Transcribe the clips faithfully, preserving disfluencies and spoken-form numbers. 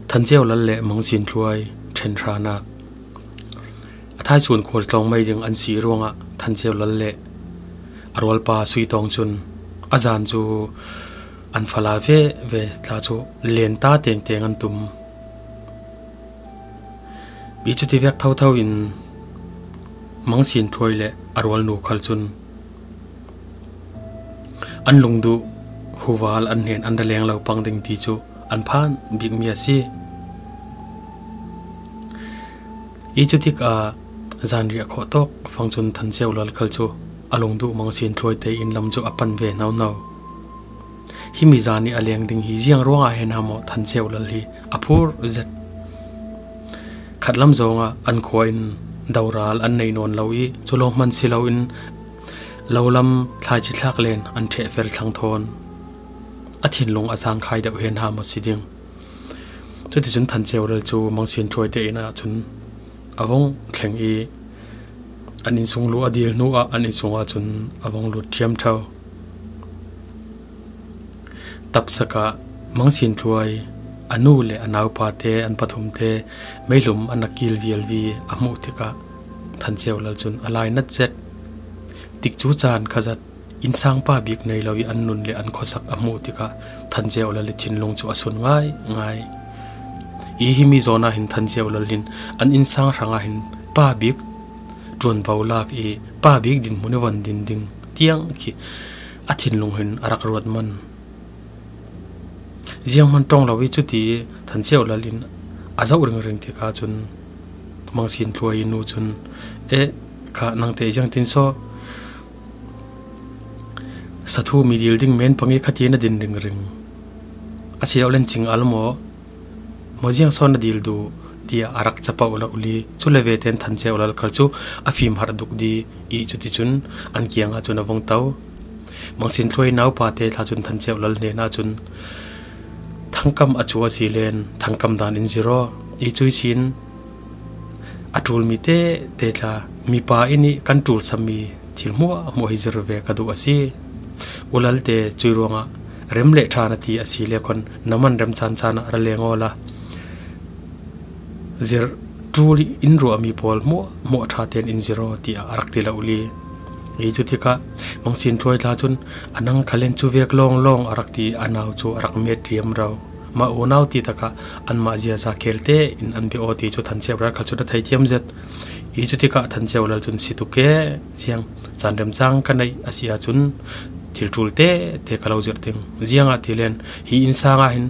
Than Ceu Lal le Mang Sin Thluai ṭhen hranak. A thaisun khual tlawng mai ding an si ruangah Than Ceu Lal le a rualpa Sui Tawng cun a zan cu an fala veve tla cu lenta tengteng an tum. Bik cu tivek thotho in Mang Sin Thluai le a rualnu khal cun an lungduh huval an hnen an ra leng lo pang ding ti cu an phan bikmi a si. Hi cu tikah zanriah khawh tawk fang cun Than Ceu Lal khal cu a lungduh Mang Sin Thluai te inn lam cu a pan ve hno hno. Himi zan ih a leng ding hi ziang ruangah hen ha maw Than Ceu Lal hi a phur zet. Khatlam zongah an khua in doral an nei nawn lo ih cu lawng hman si loin lo lam thlaici thlak len an ṭheh fel thlang thawn a thinlung a zangkhai deuh hen ha maw si ding. Cuticun Than Ceu Lal cu Mang Sin Thluai te inn ah cun a vung thleng ih an innsung luh a dil hnuah an innsung ah cun a vung lut ṭhiamṭho. Tapsak ah Mang Sin Thluai a nu le a naupa te an pathum te meihlum an a kil vialvi a hmuh tikah Than Ceu Lal cun a lainat zet. Tikcu caan kha zat innsang pa bik nei lo ih an nun le an khuasak a hmuh tikah Than Ceu Lal ih thinlung cu a sun ngaingai. Ih himi zawn ah hin Than Ceu Lal hin an innsang hrangah hin pa bik ṭuanvo lak ih pa bik dinhmun ih von din ding tiang khi a thinlung hin a rak ruat man. Zianghman ṭong lo ih cuti Than Ceu Lal in a zoh ringring tikah cun Mang Sin Thluai ih nu cun, "Eh, kha nangte ziangtin saw sathu mi dil ding men pang ih khati na din ringring. A si lo len cing al maw? Maw ziang saw na dil duh?" tiah a rak capoh lo li. Cule vete in Than Ceu Lal khal cu a fim harh duk di ih cuticun an kiangah cun a vung to. Mang Sin Thluai naupa te tla cun Than Ceu Lal hnenah cun, "Thangkam a cu a si len thangkam dan in zir aw. Ih cuih sin a ṭulmi tete tla mipa inn ih kan ṭul sammi thil hmuahhmuah hi zir ve ka duh a si. U Lal te cuih ruangah rem le ṭha na ti a si le khuan na man rem caan caan ah ra leng awla zir ṭul ih in ruahmi pawl hmuahhmuah ṭha tein in zir aw," tiah a rak ti lo li. Hi cu tikah Mang Sin Thluai tla cun, "A nang kha len cu vek lawnglawng," a rak ti ih a nau cu a rak met riamro. Mah unau ti takah anmah ziaza khel tein an bia aw ti cu Than Ceu Lal khal cun a theithiam zet. Hi cu tikah Than Ceu Lal cun, "Si tuk e, ziang caan remcang ka neih a si ahcun thil ṭul tete ka lo zirh ding. Ziangahtile hi innsang ah hin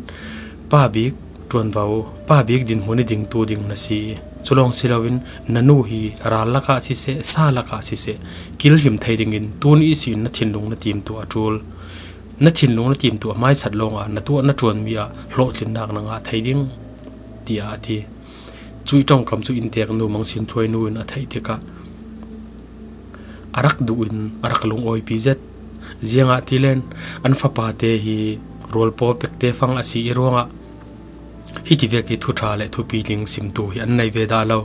pa bik ṭuanvo, pa bik dinhmun ih dingtu ding na si ih cu lawng si loin na nu hi ral lakah siseh, sa lakah siseh, kilhim thei dingin tuni ihsin na thinlung na timtu a ṭul. Na thinlung na timtu a hmaisat lawngah na tuah na ṭuanmi ah hlawhtlinnak na ngah thei ding," tiah a ti. Cuih ṭongkam cu innteknu Mang Sin Thluai nu in a theih tikah a rak duh in a rak lungawipi zet. Ziangahtile an fapate hi rualpaw pekte fang a si ih ruangah hiti vek ih thuṭha le thupi ding simtu hi an nei ve dah lo.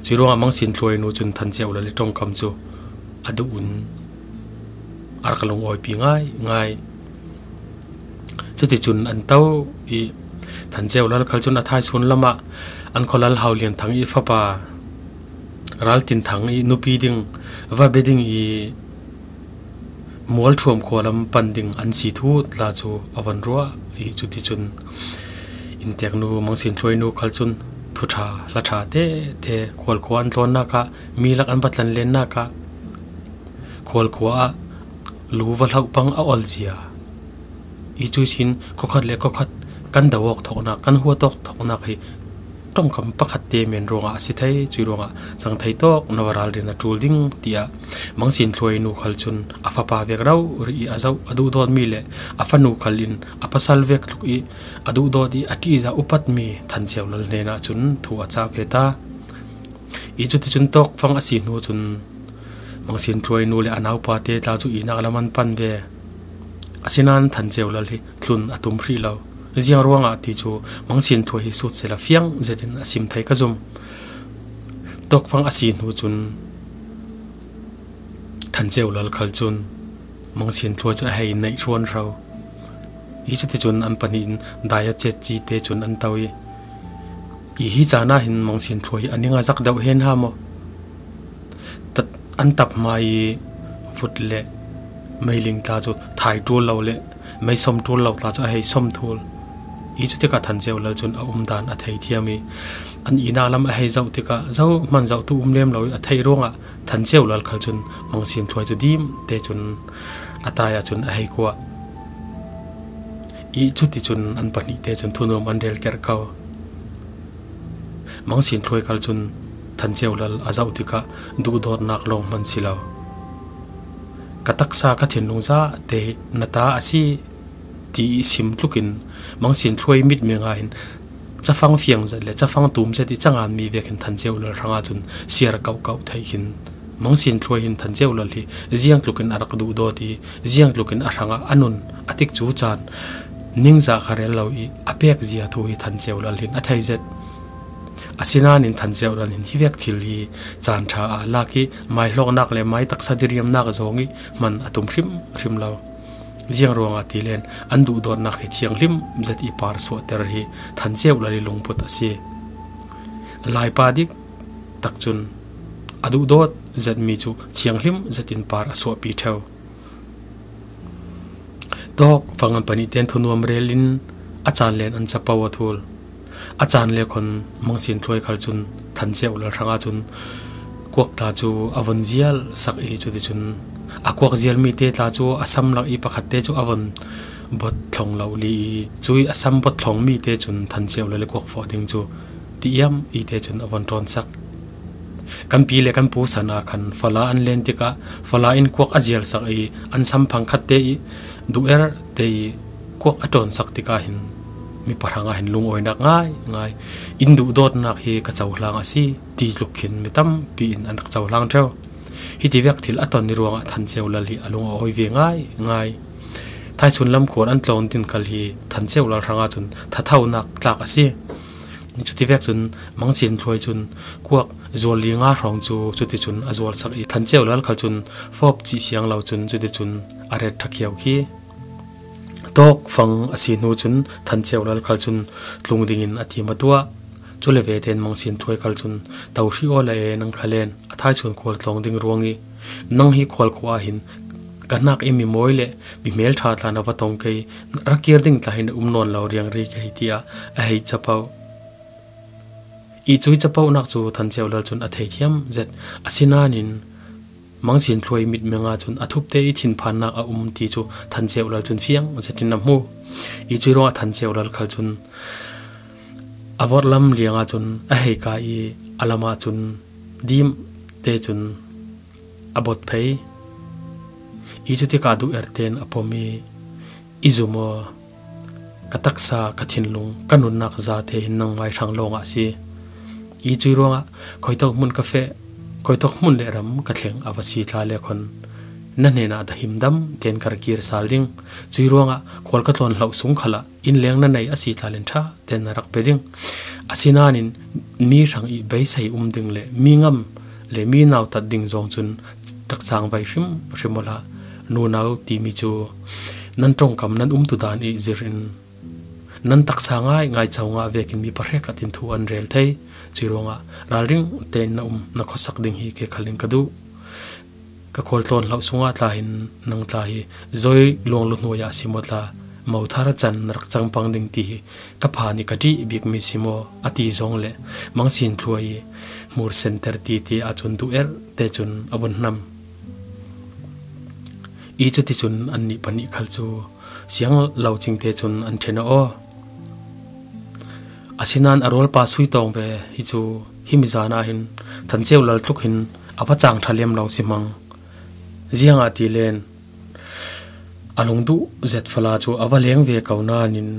Cuih ruangah Mang Sin Thluai nu cun Than Ceu Lal ih ṭongkam cu a duh in a rak lungawipi ngaingai. Cuticun an to ih Than Ceu Lal khal cun a thaisun lamah an khualal Hau Lian Thang ih fapa Ral Tin Thang ih nupi ding va bia ding ih Mualṭhuam khua lam pan ding an si thu tla cu a von ruah ih cuticun innteknu Mang Sin Thluai nu khal cun thuṭha hlaṭha tete khualkhua an tlawnnak ah, mi lak an va tlanlennak ah, khualkhua ah lu va hloh pang a olzia. Hi cuih sin khuakhat le khuakhat kan do awk thawknak, kan huat awk thawknak hi ṭongkam pakhat te men ruangah a si thei, cuih ruangah cang thei tawk na va ralrin a ṭul ding, tiah Mang Sin Thluai nu khal cun a fapa vek rori ih a zoh, a duhdawtmi le a fanu khal in a pasal vek tluk ih a duhdawt ih a ṭihzah upatmi Than Ceu Lal hnenah cun thu a cah ve ta. Ih cuticun tawkfang a si hnu cun Mang Sin Thluai nu le a naupa te tla cu ihnak lam an pan ve. Asinain Than Ceu Lal hi tlun a tum hrih lo. Ziang ruangah ti cu Mang Sin Thluai hi sut sela fiang zetin a sim thei ka zum. Tawkfang a si hnu cun Than Ceu Lal khal cun Mang Sin Thluai cu a hei neih hruan hro. Hi cuticun an pahnih in dai a cetci te cun an to ih I hi caan ah hin Mang Sin Thluai hi a ning a zak deuh hen ha maw? Tat, an tap hma i vut le meiling tla cu thai ṭul lo le mei sawm ṭul lo tla cu a hei sawm thul. I cu tikah Than Ceu Lal cun a umdan a thei thiam i an ihnak lam a hei zoh tikah zohhmanh zohtu um lem lo i a theih ruangah Than Ceu Lal khal cun Mang Sin Thluai cu dim te cun a tai ah cun a hei kuah. I cuticun an pahnih te cun thunuam an rel kerh ko. Mang Sin Thluai khal cun Than Ceu Lal a zoh tikah duhdawtnak lawng hman si lo. Ka taksa ka thinlung zate na ta a si ti i sim tlukin Mang Sin Thluai mitmeng ah hin cafang fiang zet le cafang tum zet i cangan mi vekin Than Ceu Lal hrangah cun siar kauh kauh thei khin Mang Sin Thluai hin Than Ceu Lal hi ziangtlukin a rak duhdawt i ziangtlukin a hrangah a nun a tikcu caan ningzah kha rel lo i a pek zia thu hi Than Ceu Lal hin a thei zet. Asinain Than Ceu Lal hin hivek thil hi caan ṭha ah lak i mai hlawknak le mai taksa diriamnak zong i hman a tum hrimhrim lo. Ziang ruangah ti len an duhdawtnak hi thianghlim zet i par suahter hi Than Ceu Lal i lungput a si. Laipa dik tak cun a duhdawt zetmi cu thianghlim zetin par a suahpi ṭheu. Tawk fang an pahnih ten thunuam rel in a caan len an capo a thul. A caan le khon Mang Sin Thluai khal cun Than Ceu Lal hrangah cun kuak tla cu a von zial sak i cuticun a kuak zialmi te tla cu a samlak i pakhat te cu a von bot thlong lo li i cui a sam bot thlongmi te cun Than Ceu Lal i kuak fawh ding cu ti iam i te cun a von ṭawnsak. Kan pi le kan pu san ah khan fala an len tikah fala in kuak a zialsak i an samphang khat te i duh er te i kuak a ṭawnsak tikah hin mipa hrangah hin lungawinak ngai ngai in duhdawtnak hi ka cohlang a si ti tluk khin mi tampi in an rak cohlang ṭheu. Hiti vek thil a ton ni ruangah Than Ceu Lal hi a lung a awi ve ngai ngai. Thaizing lam khual an tlawng ding khal hi Than Ceu Lal hrangah cun thathonak tlak a si. Cuti vek cun Mang Sin Thluai cun kuak zual li nga hrawng cu cuticun a zualsak i Than Ceu Lal khal cun fawp cih siang lo cun cuticun a ret ṭha khiau khi. Tawk fang a si hnu cun Than Ceu Lal khal cun tlung dingin a tim a tuah. Cule vete in Mang Sin Thluai khal cun to hrih aw la e, nang khal in a thaizing khual tlawng ding ruang i nang hi khual khua ah hin ka hnak i mi mawi le mi hmelṭha tla na va tong kei, rak kir ding tla hi na um nawn lo riangri kei, tiah a hei capo. I cui caponak cu Than Ceu Lal cun a thei thiam zet. Asinain Mang Sin Thluai mitmeng ah cun a thupte i thinphannak a um ti cu Than Ceu Lal cun fiang zetin a hmu. I cui ruangah Than Ceu Lal khal cun a vorh lam liang ah cun a hei kai i a lam ah cun dim te cun a bot phei. I cutikah duh er tein a pom i, i zum aw, ka taksa, ka thinlung, ka nunnak zate hin nangmai hrang lawngah a si. I cui ruangah khuitok hmun ka feh, khuitok hmun le ram ka thleng a va si tla le khon na hnenah dah himdam tein ka ra kir sal ding. Cui ruangah khual ka tlawn hloh sung khalah inn leng na nei a si tla len ṭha tein na rak pe ding. Asinain mi hrang i beisei um ding le mi ngam le mi nautat ding zong cun rak cangvai hrim hrim awla nunau timi cu nan ṭongkam nan umtu dan i zir in nan taksa ngai ngai co ngah vekin mi pahrekkhat in thu an rel thei. Cui ruangah ralring tein na um na khuasak ding hi ke khal in ka duh. Ka khual tlawn hloh sungah tla hin nang tla hi zoi luanglu hnuai ah si maw tla, mothar can na rak cangpang ding ti hi ka phan i ka ṭih bikmi si maw a ti zong le Mang Sin Thluai i hmur center ti te ah cun duh er te cun a vun hnam. I cuticun annih pahnih khal cu siang lo cingte cun an ṭhen aw. Asinain a rualpa Sui Tawng ve hi cu himi zan ah hin Than Ceu Lal tluk hin a va cang ṭha lem lo si hmang. Ziangahtile a lungduh zet fala cu a va leng ve ko nain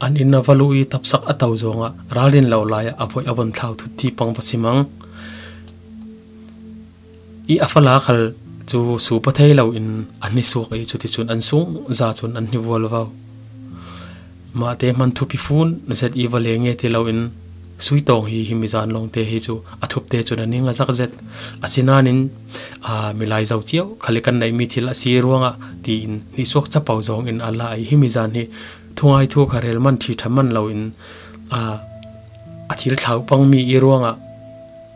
an inn a va luh i tapsak a to zongah ralrin lo lai ah a voih a von thlau thut ti pang va si hmang. I a fala khal cu supa thei loin an i suak i cuticun an sung za cun an i vualvo. Mahte hman thupi fun zet i va leng nge ti loin Sui Tawng hi himi zan lawngte hi cu a thupte cun a ning a zak zet. Asinain, aa, milai zo cio khal i kan neihmi thil a si ruangah tiin nihsuak capo zong in a la i himi zan hi thungai thu kha rel man ṭhi ṭha man loin, aa, a thil thlau pang mi i ruangah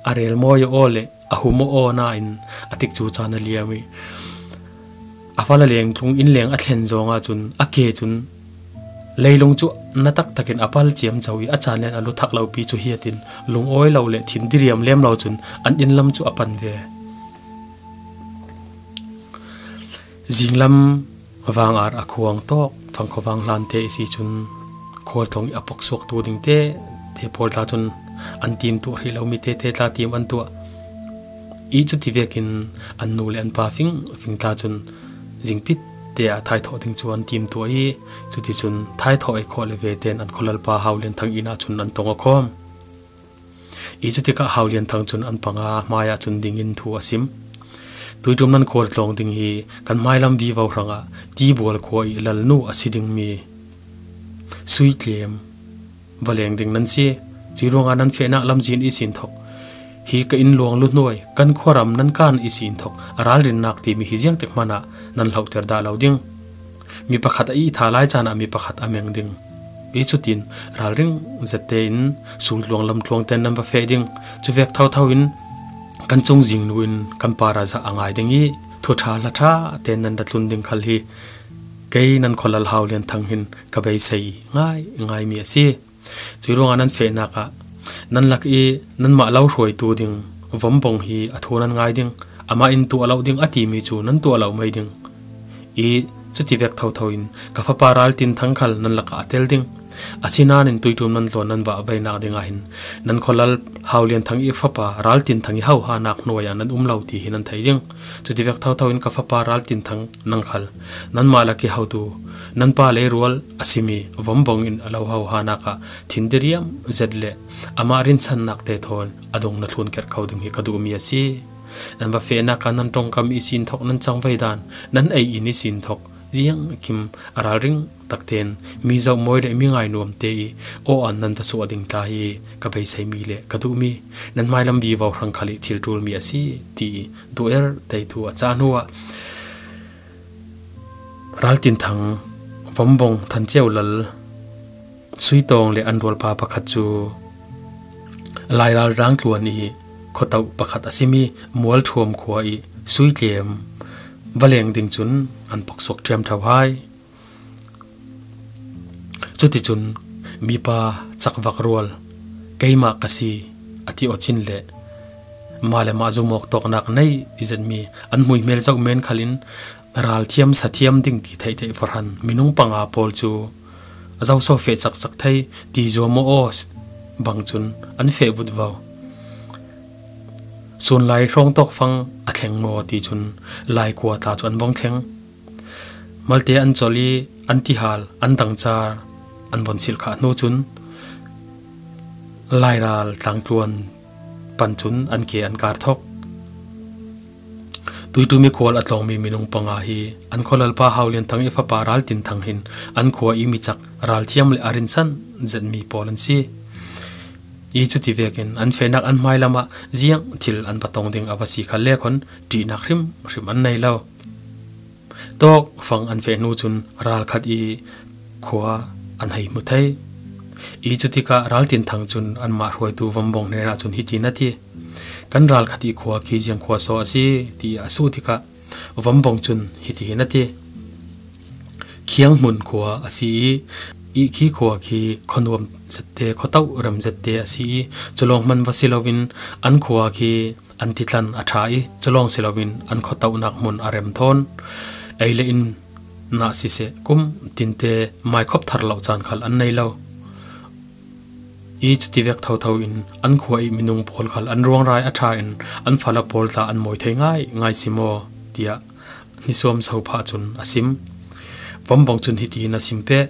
a rel mawi aw le a hum aw nain a tikcu caan a liam i a fala leng tlung in leng a thlen zawnga cun a ke cun leilung cu na taktakin a pal ciamco i a caan len a lu thak lopi cu hiatin lungawi lo le thin diriam lem lo cun an inn lam cu a pan ve. Zinglam vangar a khuang tawk fangkhuavang hlante i si cun khualtlawng i a poksuaktu ding te te pawl tla cun an tim tuah hrih lo mi te te tla tim an tuah i cuti vekin an nu le an pa fing fing tla cun zingpit te ah thaithawh ding cu an tim tuah i cuticun thaithawh ei khawh le ve ten an khualalpa Hau Lian Thang inn ah cun an tong a khawm. I cutikah Hau Lian Thang cun an panga hmaiah cun dingin thu a sim. Tuiṭum nan khualtlawng ding hi kan hmailam vivo hrangah Tibual khua i lalnu a si dingmi Suitlem va leng ding nan si. Cuih ruangah nan fehnak lamzin i sin thok hi ka inn luang luhnuai kan khuaram nan kan i sin thok a ralrinnak timi hi ziangtik hmanah nan hlohter dah lo ding. Mi pakhat a ihtha lai caan ah mi pakhat a meng ding. I cutin ralring zette in sultluang lamtluang ten nan va feh ding. Cuvek thotho in kan cungzingnu in kan para zah a ngai ding i thuṭha hlaṭha ten nan ra tlun ding khal hi kei nan khualal Hau Lian Thang hin ka beisei ngai ngai mi a si. Cuih ruangah nan fehnak ah nan lak i nanmah lo hruaitu ding Vombawng hi a thu nan ngai ding, amah in tuah lo ding a timi cu nan tuah lo mai ding. I cuti vek thotho in ka fapa Raltin Thang khal nan lakah a tel ding. Asinain tuiṭum nan tlawn nan vahveinak dingah hin nan khualal Hau Lian Thang i fapa Raltin Thang i hohanak hnuai ah nan um lo ti hi nan thei ding. Cuti vek thotho in ka fapa Raltin Thang nang khal nanmah lak i hotu nan pa leirual a simi Vombawng in a lo hohanak ah thin diriam zet le amah rinsannak te thawn a dong na thlun kerh kho ding hi ka duhmi a si. Nan va fehnak ah nan ṭongkam i sin thok nan cangvei dan nan ei in i sin thok ziangkim a ralring takten mi zoh mawi le mi ngai nuamte i aw an nan va suah ding tla hi ka beiseimi le ka duhmi nan hmailam vivo hrang khal i thil ṭulmi a si ti i duh er tei thu a cah hnuah Raltin Thang, Vombawng, Thanceu Lal, Suitawng le an rualpa pakhat cu Lairal rangtluan i khuatoh pakhat a simi Mualṭhuam khua i Suitlem va leng ding cun an poksuak ṭhiamṭho hai. Cuticun mipa cakvak rual keimah ka si a ti aw cin le mah le mah zumawk tawknak nei i zetmi an hmuihmel zoh men khalin ralthiam sathiam ding ti theihtheih fahran minung panga pawl cu a zoso feh cakcak thei ti zuam aw bang cun an feh vutvo. Sunlai hrawng tawkfang a thleng maw ti cun laikua tla cu an vong thleng. Malte an colh i an tihal an dangcar an von silh khah hnu cun Lairal tlangtluan pan cun an ke an kar thok. Tuiṭumi khual a tlawngmi minung panga hi an khualalpa Hau Lian Thang i fapa Raltin Thang hin an khua i mi cak ralthiam le a rinsan zetmi pawl an si. I cuti vekin an fehnak an hmailam ah ziang thil an va tong ding a va si khal le khawn ṭihnak hrimhrim an nei lo. Tawkfang an feh hnu cun ralkhat i khua an hei hmu thei. I cutikah Raltin Thang cun anmah hruaitu Vombawng hnenah cun hiti na ti, kan ralkhat i khua khi ziang khua saw a si ti a suh tikah Vombawng cun hiti na ti, Khianghmun khua a si i, i khi khua khi khuanuam zette, khuatoh rem zette a si i, culawng hman va si loin an khua khi an titlan a ṭha i, culawng si loin an khuatohnak hmun a rem thawn. Ei le inn nah siseh, kum tinte maikhop thar lo caan khal an nei lo. I cuti vek thotho in an khua i minung pawl khal an ruangrai a ṭha in an fala pawl tla an mawi thei ngai ngai si maw tiah hnisuam so phah cun a sim. Vombawng cun hiti in a sim peh.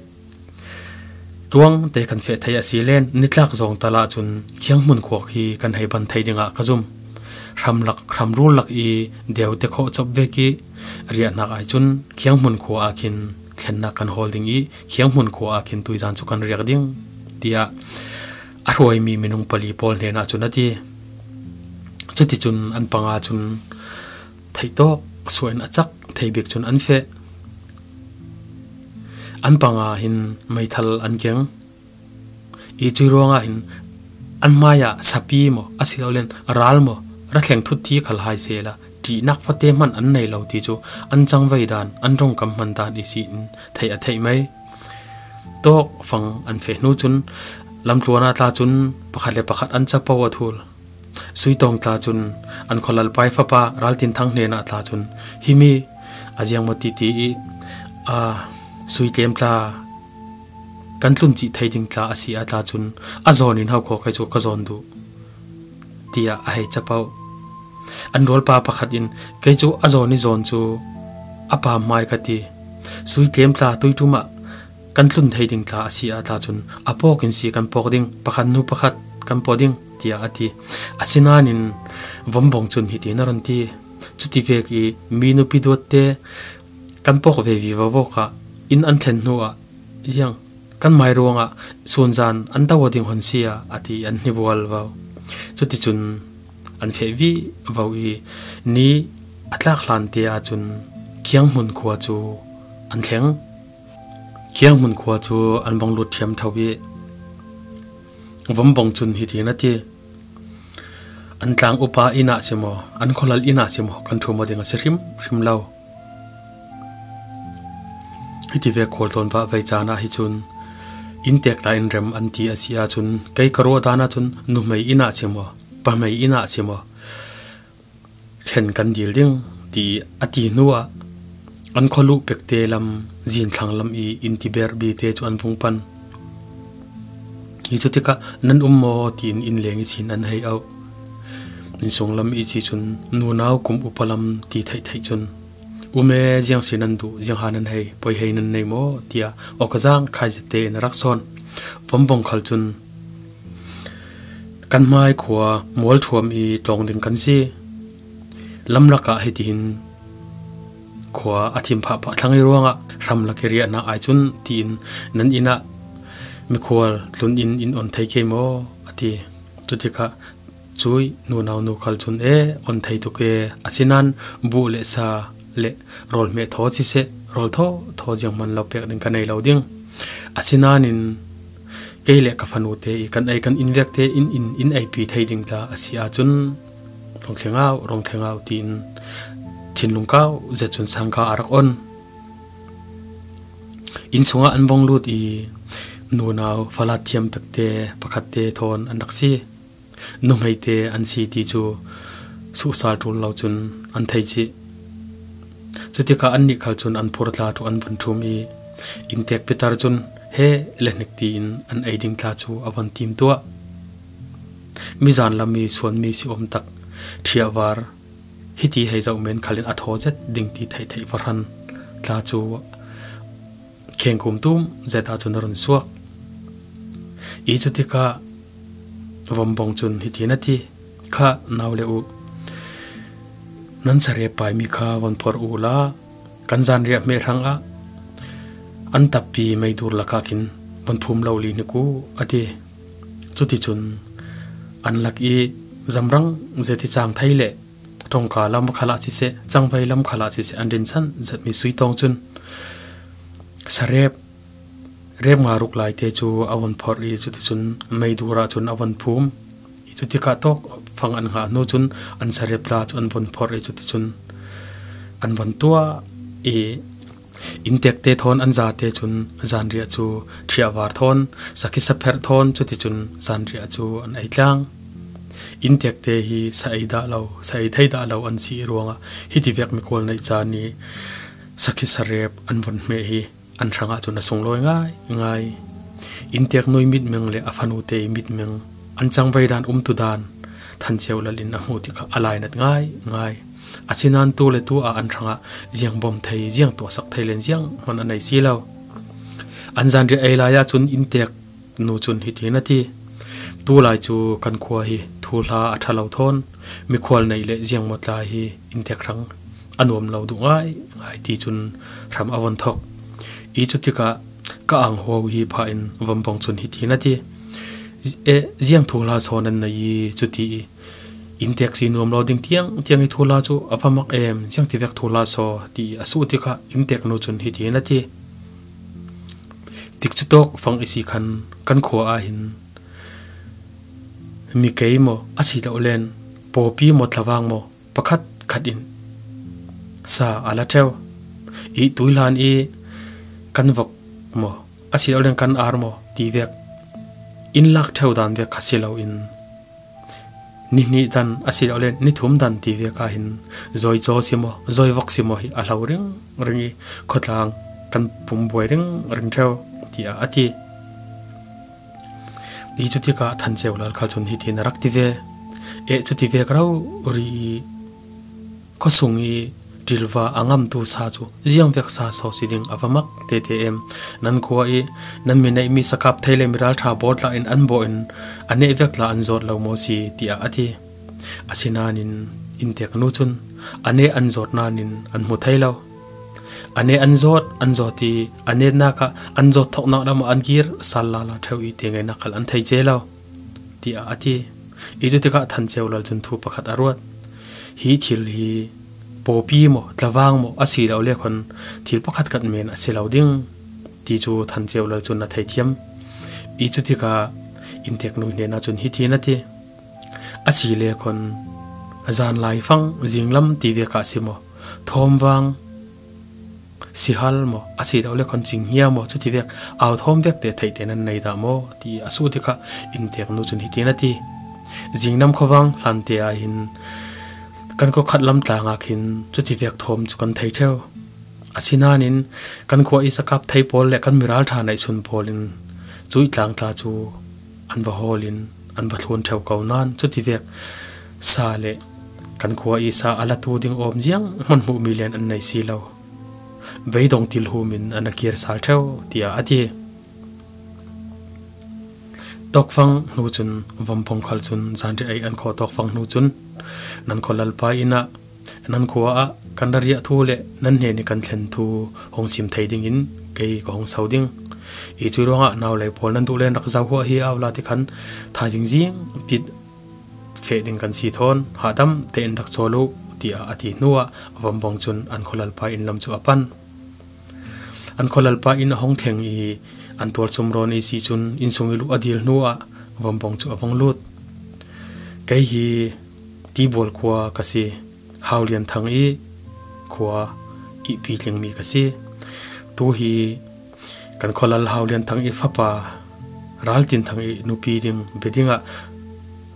Tuangte kan feh thei a si len nitlak zawng tal ah cun Khianghmun khua khi kan hei ban thei dingah ka zum. Hramlak, hramrul lak i deute khawh cop vek i riahnak ai cun Khianghmun khua ah khin thlennak kan hawl ding i Khianghmun khua ah khin tuizan cu kan riak ding, tiah a hruaimi minung pali pawl hnenah cun a ti. Cuticun an panga cun theihtawk suah in a cak thei bik cun an feh. An panga hin meithal an keng i cuih ruangah hin an hmaiah sapi maw, a si lo len ral maw, ra thleng thut thi khal hai sela, ṭihnak fate hman an nei lo ti cu an cangvei dan, an ṭongkam hman dan ihsin theih a theih mai. Tawk fang an feh hnu cun lamtluan ah tla cun pakhat le pakhat an capo a thul. Suitawng tla cun an khualalpa ih fapa Raltinthang hnenah tla cun, "Himi a ziang maw?" titi ih, "A, Suitlem tla kan tlun cih thei ding tla a si ah tla cun a zawn in hokhaw, kei cu ka zawn duh," tiah a hei capo. An rualpa pakhat in, "Kei cu a zawn ih zawn cu a pa hmai ka ti. Suitlem tla tuiṭum ah kan tlun thei ding tla a si ah tla cun a pawk in si kan pawk ding, pakhat hnu pakhat kan pawk ding," tiah a ti. Asinain Vombawng cun hiti in a run ti, "Cuti vek ih mi nupi duatte kan pawk ve vivo vawk ah inn an thlen hnu ah ziang kan mai ruangah sunzan an do aw ding hon si ah," a ti, an hnivual vo. Cuticun an feh vivo ih ni a tlak hlan te ahcun Khianghmun khua cu an thleng. Khianghmun khua cu an vung lut ṭhiam ṭho ih Vombawng cun hiti in a ti, "An tlang upa inn ah si maw, an khualal inn ah si maw, kan ṭhum aw ding a si hrimhrim lo. Hiti vek khual tlawn vah vei caan ah hi cun inntek tla in rem an ti a si ahcun kei ka ruah dan ahcun nuhmei inn ah si maw, pahmei inn ah si maw, thlen kan dil ding," ti a ti hnuah an khualuh pekte lam, zinthlang lam ih inn tiber bite cu an vung pan. Hi cu tikah, "Nan um maw?" tiin inn leng ihsin an hei auh. Innsung lam ihsi cun, "Nunau kum upa lam," ti theih theih cun, "Um e, ziang si nan duh, ziang ha nan hei, poi hei nan nei maw?" tiah awkazang khai zette in a rak sawn. Vombawng khal cun, "Kan hmai khua mualṭhuam ih tlawng ding kan si. Lamlak ah hitihin khua a thim phahphah thlang ih ruangah hramlak ih riahnak ai cun," tiin, "Nan inn ah mikhual tlun in in on thei kei maw?" a ti. Cutikah cui nunau nu khal cun, "E, on thei tuk e, asinain buh le sa le rawl hmeh thaw siseh, rawl thaw thaw zianghman lo pek ding ka nei lo ding. Asinain kei le ka fanu te ih kan ei kan in vek te in, in, in eipi thei ding tla a si ahcun rung thleng au, rung thleng au," tiin thinlung kau zet cun sangka a rak on. Inn sungah an vung lut ih nunau falat thiam pekte pakhatte thawn an rak si. Nuhmeite an si ti cu suhsal ṭul lo cun an thei cih. Cutikah annih khal cun an phurtla cu an vun ṭhum ih inntek pitar cun he le hnik tiin an ei ding tla cu a vun tim tuah. Mizan lam ih suanmi si-um tak ṭhiahvar hiti hei zoh men khal in a thaw zet ding ti theihtheih va hran tla cu khengkum tum zet ahcun a run suak. Ih cutikah Vombawng cun hiti in a ti, "Kha, nau le u, nan sarep paimi kha von phorh uhla, kan zanriah hmeh hrangah an tappi meidur lakah khin von phum lo li hnik u," a ti. Cuticun an lak ih zamrang zet ih cang thei le ṭongka lam khalah siseh, cangvei lam khalah siseh, an rinsan zetmi suitawng cun sarep rep nga ruk lai te cu a von phorh ih cuticun meidur ahcun a von phum. Ih cutikah tawk fang an hngah hnu cun an sarep tla cu an von phorh ih cuticun an von tuah ih inntek te thawn an zate cun zanriah cu ṭhiahvar thawn, sakhi sapherh thawn, cuticun zanriah cu an ei tlang. Inntek te hi sa ei dah lo, sa ei thei dah lo an si ih ruangah hiti vek mikhual neih caan ih sakhi sarep an von hmeh hi an hrangah cun a sunglawi ngaingai. Inntek nu ih mitmeng le a fanu te ih mitmeng, an cangvei dan, umtu dan Than Ceu Lal in a hmuh tikah a lainat ngaingai. Asinain tu le tu ah an hrangah ziang bawm thei, ziang tuahsak thei len zianghman a nei si lo. An zanriah ei lai ahcun inntek nu cun hiti in a ti, "Tulai cu kan khua hi thuhla a ṭha lo thawn, mikhual neih le ziangmaw tlai hi inntek hrang a nuam lo duh ngaingai," ti cun hram a von thok. Ih cutikah ka ang huau hi pha in Vombawng cun hiti in a ti, "E, ziang thuhla saw nan nei ih cuti ih inntek si nuam lo ding tiang tiang ih thuhla cu a va mak em, ziang tivek thuhla saw," ti a suh tikah inntek nu cun hiti in a ti, "Tikcu tawk fang ih si khan kan khua ah hin mi kei maw, a si lo len pawpi maw, tlavang maw, pakhat khat in sa a la ṭheu. I tuihlan i kan vok maw, a si lo len kan ar maw ti vek in lak ṭheu dan vek kha si lo in, ni hnih dan a si lo len ni thum dan ti vek a hin zawi chaw si maw, zawi vok si maw hi a hlo ringring i, khawtlang kan pum buai ringring ṭheu, tiah a ti. I cutikah Than Ceu Lal khal cun hitin a rak ti ve. Eh, cuti vek rori i, khuasung i ṭilva a ngamtu sa cu ziang vek sa so si ding a va mak tete em? Nan khua i nan mi neihmi sakap thei le miralṭha bawt la in an bawh in a neh vek la an zawt lo maw si, tiah a ti. Asinain innteknu cun a neh an zawt nain an hmu thei lo. A neh an zawt, an zawt i a netnak ah an zawt thawknak lam ah an kir sal lala ṭheu i, ti ngeinak khal an thei ce lo, tiah a ti. I cutikah Than Ceu Lal cun thu pakhat a ruat. Hi thil hi pawpi maw, tlavang maw a si lo le khan thil pakhat khat men a si lo ding ti cu Than Ceu Lal cun a thei thiam. I cutikah innteknu hnenah cun hitin a ti. A si le khan zanlai fang, zinglam ti vek ah si maw, thawmvang, sihal maw, a si lo le khan cinghnia maw, cuti vek au thawm vek te theih te nan nei dah maw, ti a sut tikah innteknu cun hitin a ti. Zinglam khuavang hlan te ah hin kan khuakhat lam tlang ah khin cuti vek thawm cu kan thei ṭheu. Asinain kan khua i sakap thei pawl le kan miralṭha neihsun pawl in cuih tlang tla cu an va hawl in an va thlun ṭheu ko nain, cuti vek sa le kan khua i sa a latu ding awm ziang hman hmuhmi len an nei si lo. Beidong tilhum in an a kir sal ṭheu, tiah a ti. Tawkfang hnu cun Vambong khal cun zanriah ei an khawh tawkfang hnu cun, nan khualalpa inn ah nan khua ah kan ra riah thu le nan hnen i kan thlen thu hong sim thei dingin kei ka hong so ding. I cuih ruangah nau lei pawl nan duh len rak zoh huah hi au la ti khan thaizing zing pit feh ding kan si thawn, hahdam tein rak cawl uh, tiah a ti hnuah Vambong cun an khualalpa inn lam cu a pan. An khualalpa inn a hong thleng i an tualsum rawn i si cun, inn sung i luh a dil hnuah Vambong cu a vung lut. Kei hi Tibual khua ka si. Haulian Thang i khua i pitlingmi ka si. Tu hi kan khualal Haulian Thang i fapa Raltin Thang i nupi ding bia dingah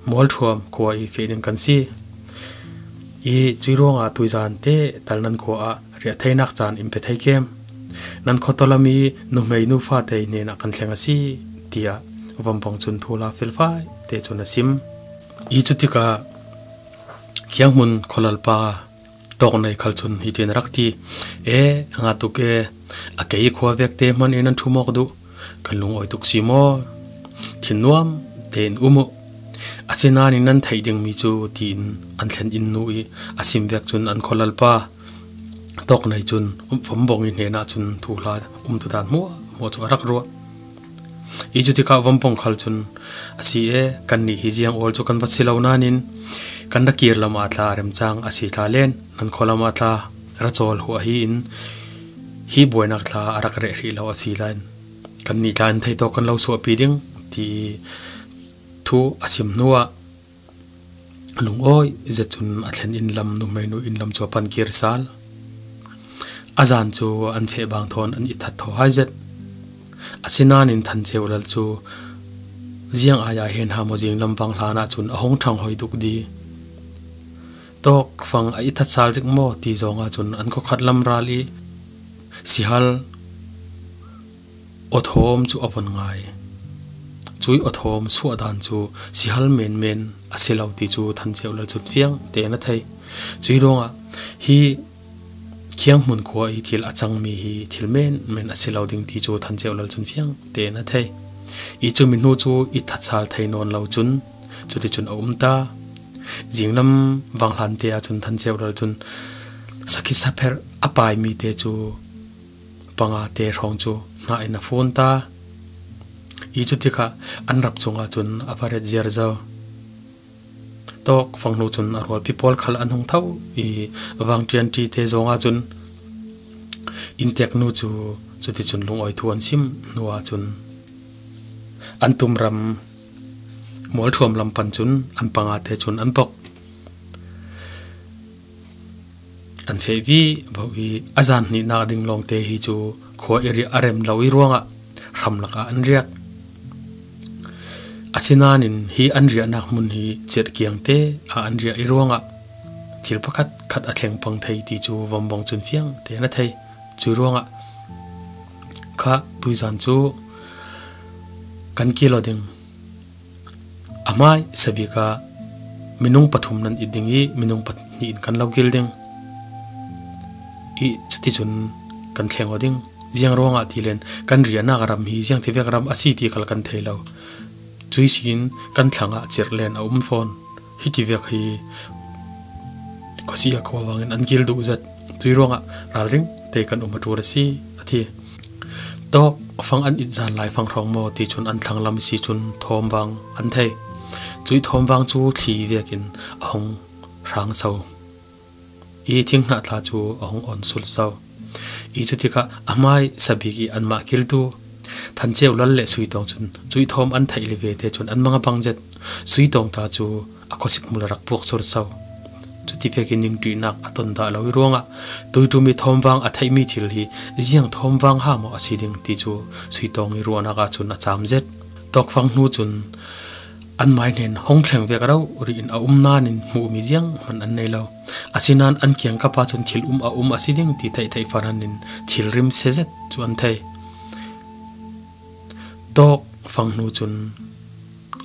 Mualthuam khua i feh ding kan si. I cuih ruangah tuizan te tal nan khua ah riah theinak caan in pe thei kem. Nan khuataw lam i nuhmei nu fate hnenah kan thleng a si, tiah Vambong cun thu la felfai te cun a sim. I cutikah Khianghmun khualalpa Tawknei khal cun hitin a rak ti. E, a nga tuk e, a kei khua vekte hman in nan ṭhumawk duh, kan lungawi tuk si maw? Thinnuam tein um uh. Asinain nan theih dingmi cu, tiin an thlen inn nu i a sim vek cun an khualalpa Tawknei cun Vambong i hnenah cun thuhla umtutan hmuahhmuah cu a rak ruah. I cutikah Vambong khal cun, a si e, kannih hi ziang awl cu kan va si lo nain kan ra kir lam ah tla a remcang a si tla len, nan khualam ah tla ra cawl huah hi in, hi buainak tla a rak reh hrih lo a si lain, kannih tla in theitawk kan lo suahpi ding, ti thu a sim hnuah lungawi zet cun a thlen inn lam, nuhmei nu inn lam cu a pan kir sal. A zan cu an feh bang thawn an i that tho hai zet. Asinain Than Ceu Lal cu ziang ai ah hen ha maw, zinglam vang hlan ah cun a hung ṭhang hoi duk di. Tawkfang a i that sal zik maw ti zong ah cun an khuakhat lam ral i sihal awthawm cu a von ngai. Cuih awthawm suah dan cu sihal menmen a si lo ti cu Than Ceu Lal cun fiang tein a thei. Cuih ruangah hi Khianghmun khua i thil a cangmi hi thil menmen a si lo ding ti cu Than Ceu Lal cun fiang tein a thei. I cumi hnu cu i that sal thei nawn lo cun, cuticun a um ta. Zinglam vang hlan te ah cun Than Ceu Lal cun sakhi sapherh a paimi te cu panga te hrawng cu hna in a fun ta. I cutikah an rap cungah cun a va ret ziar zo. Tawkfang hnu cun a rualpi pawl khal an hung tho i, vangṭianṭi te zongah cun innteknu cu cuticun lungawi thu an sim hnuah cun an tumram Mualthuam lam pan cun an pangate cun an pok. An feh vivo i a zan hnihnak ding lawngte hi cu khua i riah a rem lo i ruangah hramlak ah an riak. Asinain hi an riahnak hmun hi cirh kiangte ah an riah i ruangah thil pakhat khat a thleng pang thei ti cu Vombawng cun fiang tein a thei. Cui ruangah kha tuizan cu kan kil aw ding. A hmai sabik ah minung pathum nan it ding i minung pahnih in kan lo kil ding i cuticun kan thleng aw ding. Ziang ruangah ti len kan riahnak ram hi ziang tivek ram a si ti khal kan thei lo. Cui sin kan thlangah cirh len a um fawn. Hiti vek hi khuasia khua vangin an kil duh zet. Cui ruangah ralring te kan um a ṭul a si, a ti. Tawk fang an it zan lai fang hrawng maw ti cun an thlang lam si cun thawm vang an thei. Cui thawm vang cu thli vekin a hung hrang so i thinghnah tla cu a hung awn sulso i cutikah a hmai sabik i anmah kiltu Than Ceu Lal le Sui Tawng cun cui thawm an theih le vete cun an mang a bang zet. Sui Tawng ta cu a khuasik hmul a rak puak sur so. Cuti vekin ningṭihnak a ton dah lo i ruangah tuiṭum i thawm vang a theihmi thil hi ziang thawm vang ha maw a si ding ti cu Sui Tawng i ruahnak ah cun a cam zet. Tawkfang hnu cun an mai hnen hong thleng vek rori in a um nain hmuhmi zianghman an nei lo. Asinain an kiangkap ah cun thil um a um a si ding ti theihtheih farhan in thil rim se zet cu an thei. Tawkfang hnu cun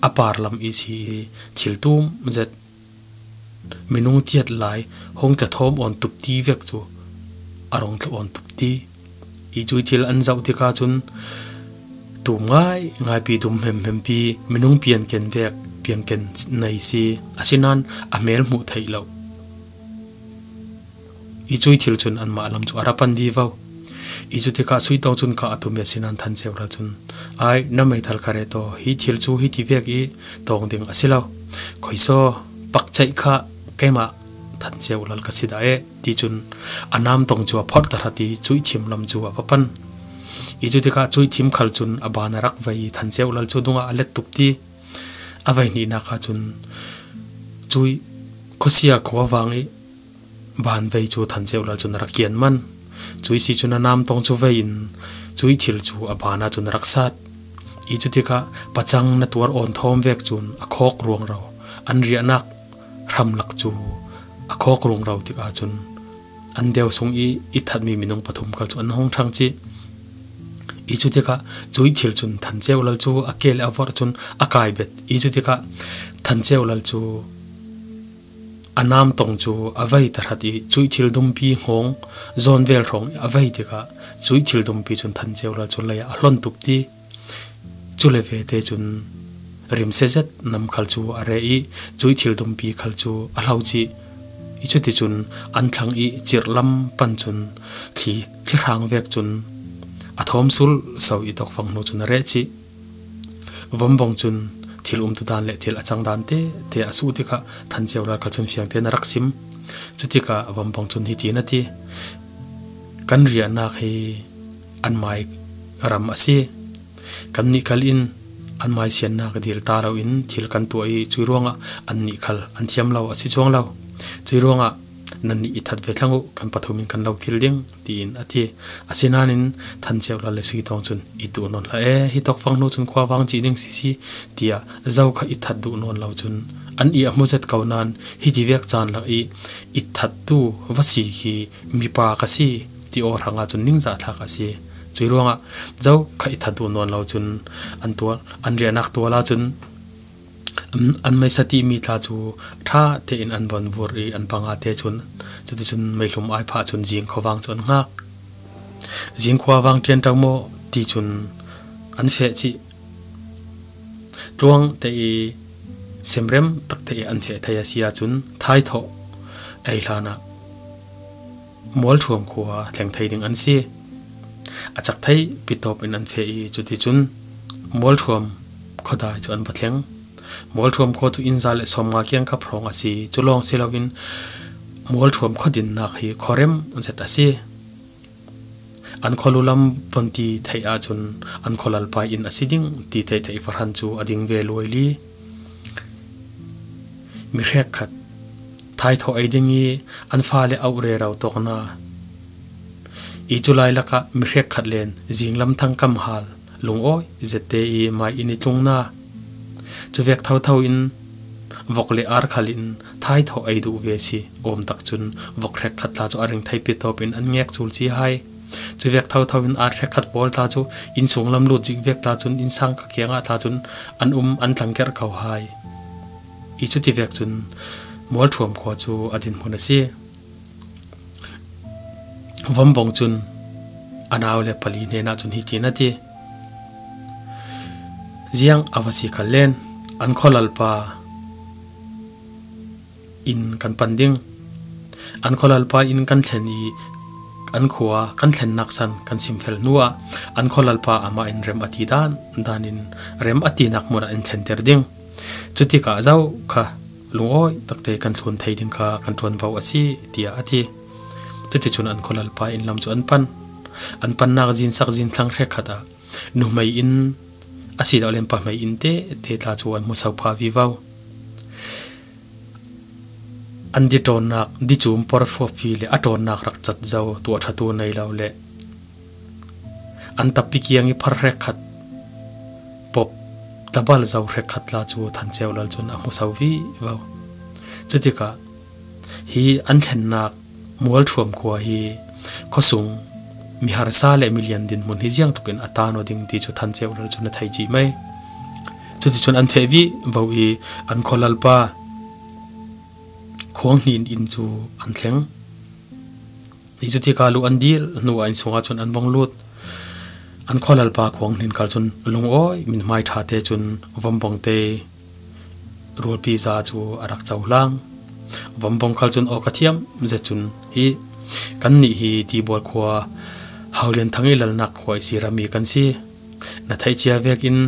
a par lam i si i thil tum zet minung tiat lai hong tla thawm awn tup ti vek cu a rong tla awn tup ti i cui thil an zoh tikah cun tum ngai ngaipi dum hmemhmempi minung pianken vek pianken nei si. Asinain a hmel hmuh theih lo i cui thil cun anmah lam cu a ra pan vivo. I cutikah Sui Tawng cun kah a tum i asinain Than Ceu Lal cun, "Ai, na meithal ka ret aw, hi thil cu hiti vek i tawng ding a si lo. Khuisaw, pakceih kha keimah Than Ceu Lal ka si dah e," ti cun a nam tawng cu a phorh tahrat i cui thim lam cu a va pan. I cutikah cui thim khal cun a ban a rak vei i Than Ceu Lal cu dungah a let tuk ti. A vei hnihnak ah cun cui khuasia khua vang i ban vei cu Than Ceu Lal cun a rak kian man. Cui si cun a nam tawng cu vei in cui thil cu a ban ah cun a rak sat. I cutikah pacang na tuar awn thawm vek cun a khawk ruangro, an riahnak hramlak cu a khawk ruangro tikah cun an deu sung i i thatmi minung pathum khal cu an hung ṭhang cih. I cutikah cui thil cun Than Ceu Lal cu a ke le a vorh cun a kai bet. I cutikah Than Ceu Lal cu a nam tawng cu a vei tahrat i cui thil dumpi hngawng zawn vel hrawng i a vei tikah cui thil dumpi cun Than Ceu Lal cu lei ah a hlon tup ti. Cu le vete cun rim se zet nam khal cu a re i cui thil dumpi khal cu a hlo cih. I cuticun an thlang i cirh lam pan cun thli, thli hrang vek cun a thawm sul so i tawkfang hnu cun a reh cih. Vombawng cun thil umtudan le thil a cangdan tete a suh tikah Than Ceu Lal khal cun fiang tein a rak sim. Cutikah Vombawng cun hiti in a ti, "Kan riahnak hi an mai ram a si. Kannih khal in an mai siannak dil ta loin thil kan tuah i cui ruangah annih khal an thiam lo a si cuang lo. Cui ruangah nannih i that ve thlang uh, kan pathum in kan lo kil ding," tiin a ti. Asinain Than Ceu Lal le Sui Tawng cun, "I tuh nawn hlah e, hi tawkfang hnu cun khua vang cih ding sisi," tiah, "Zo kha i that duh nawn lo cun an i a hmu zet ko nain hiti vek caan lak i i thattu va si khi mipa ka si," ti aw hrangah cun ningzah thlak a si. Cui ruangah zo kha i that duh nawn lo cun an tual, an riahnak tual ah cun an, an meisa timi tla cu ṭha tein an von vur i an pangate cun cuticun meihlum ai phah cun zing khuavang cu an hngak. Zing khuavang ṭianṭo maw ti cun an feh cih. Tluang te i semrem tak te i an feh thei a si ahcun thaithawh ei hlanah Mualthuam khua thleng thei ding an si. A cak thei pitawp in an feh i cuticun Mualthuam khuadai cu an va thleng. Mualthuam khua cu innza le sawmnga kiangkap hrawng a si. Cu lawng si loin Mualthuam khuadinnak hi khuarem zet a si. An khualu lam von ti theih ahcun an khualalpa inn a si ding ti theih theih farhan cu a ding ve luaili. mi hrekkhat thaithawh ei ding i an fale auh rero tawkna i cu lailakah mi hrekkhat len zinglam thangkam hal lungawi zette i mai in i tlungna cuvek thotho in vok le ar khal in thaithawh ei duh ve si awm tak cun vok hrekkhat tla cu a ring thei pitawp in an ngek cul ci hai. Cuvek thotho in ar hrekkhat pawl tla cu innsung lam lut zik vek tla cun innsang ka kiangah tla cun an um an tlangkerh ko hai. I cuti vek cun Mualthuam khua cu a dinhmun a si. Vombawng cun a nau le pali hnenah cun hitin a ti, ziang a va si khal len an khualalpa in kan pan ding. An khualalpa in kan thlen i an khua kan thlennak san kan simfel hnuah an khualalpa amah in rem a ti dan danin rem a tinak hmunah in thlenter ding. Cutikah zo kha lungawi takte kan thlun thei ding kha kan ṭuanvo a si, tiah a ti. Cuticun an khualalpa in lam cu an pan. An pannak zinsak zinthlang hrekkhat ah nuhmei in a si lo len pahmei in tete tla cu an hmu so pha vivo. An diṭawnnak dicum porfuapfi le a ṭawnnak rak cat zo tuah ṭhatu nei lo le an tappi kiang i phar hrekkhat pop tabal zo hrekkhat tla cu Than Ceu Lal cun a hmu so vivo. Cutikah hi an thlennak Mualthuam khua hi khuasung mi harsa le milian dinhmun hi ziangtukin a tan aw ding ti cu Than Ceu Lal cun a thei cih mai. Cuticun an feh vivo i an khualalpa Khuang Hnin in cu an thleng. Hi cu tikah lu an dil hnuah innsungah cun an vong lut. An khualalpa Khuang Hnin khal cun lungawi mithmai ṭhate cun vombawngte rualpi za cu a rak cohlang. Vombawng khal cun awk a thiam zet cun hi kannih hi Tibual khua Haulian Thang i lalnak khua i si rami kan si. Na theih cia vekin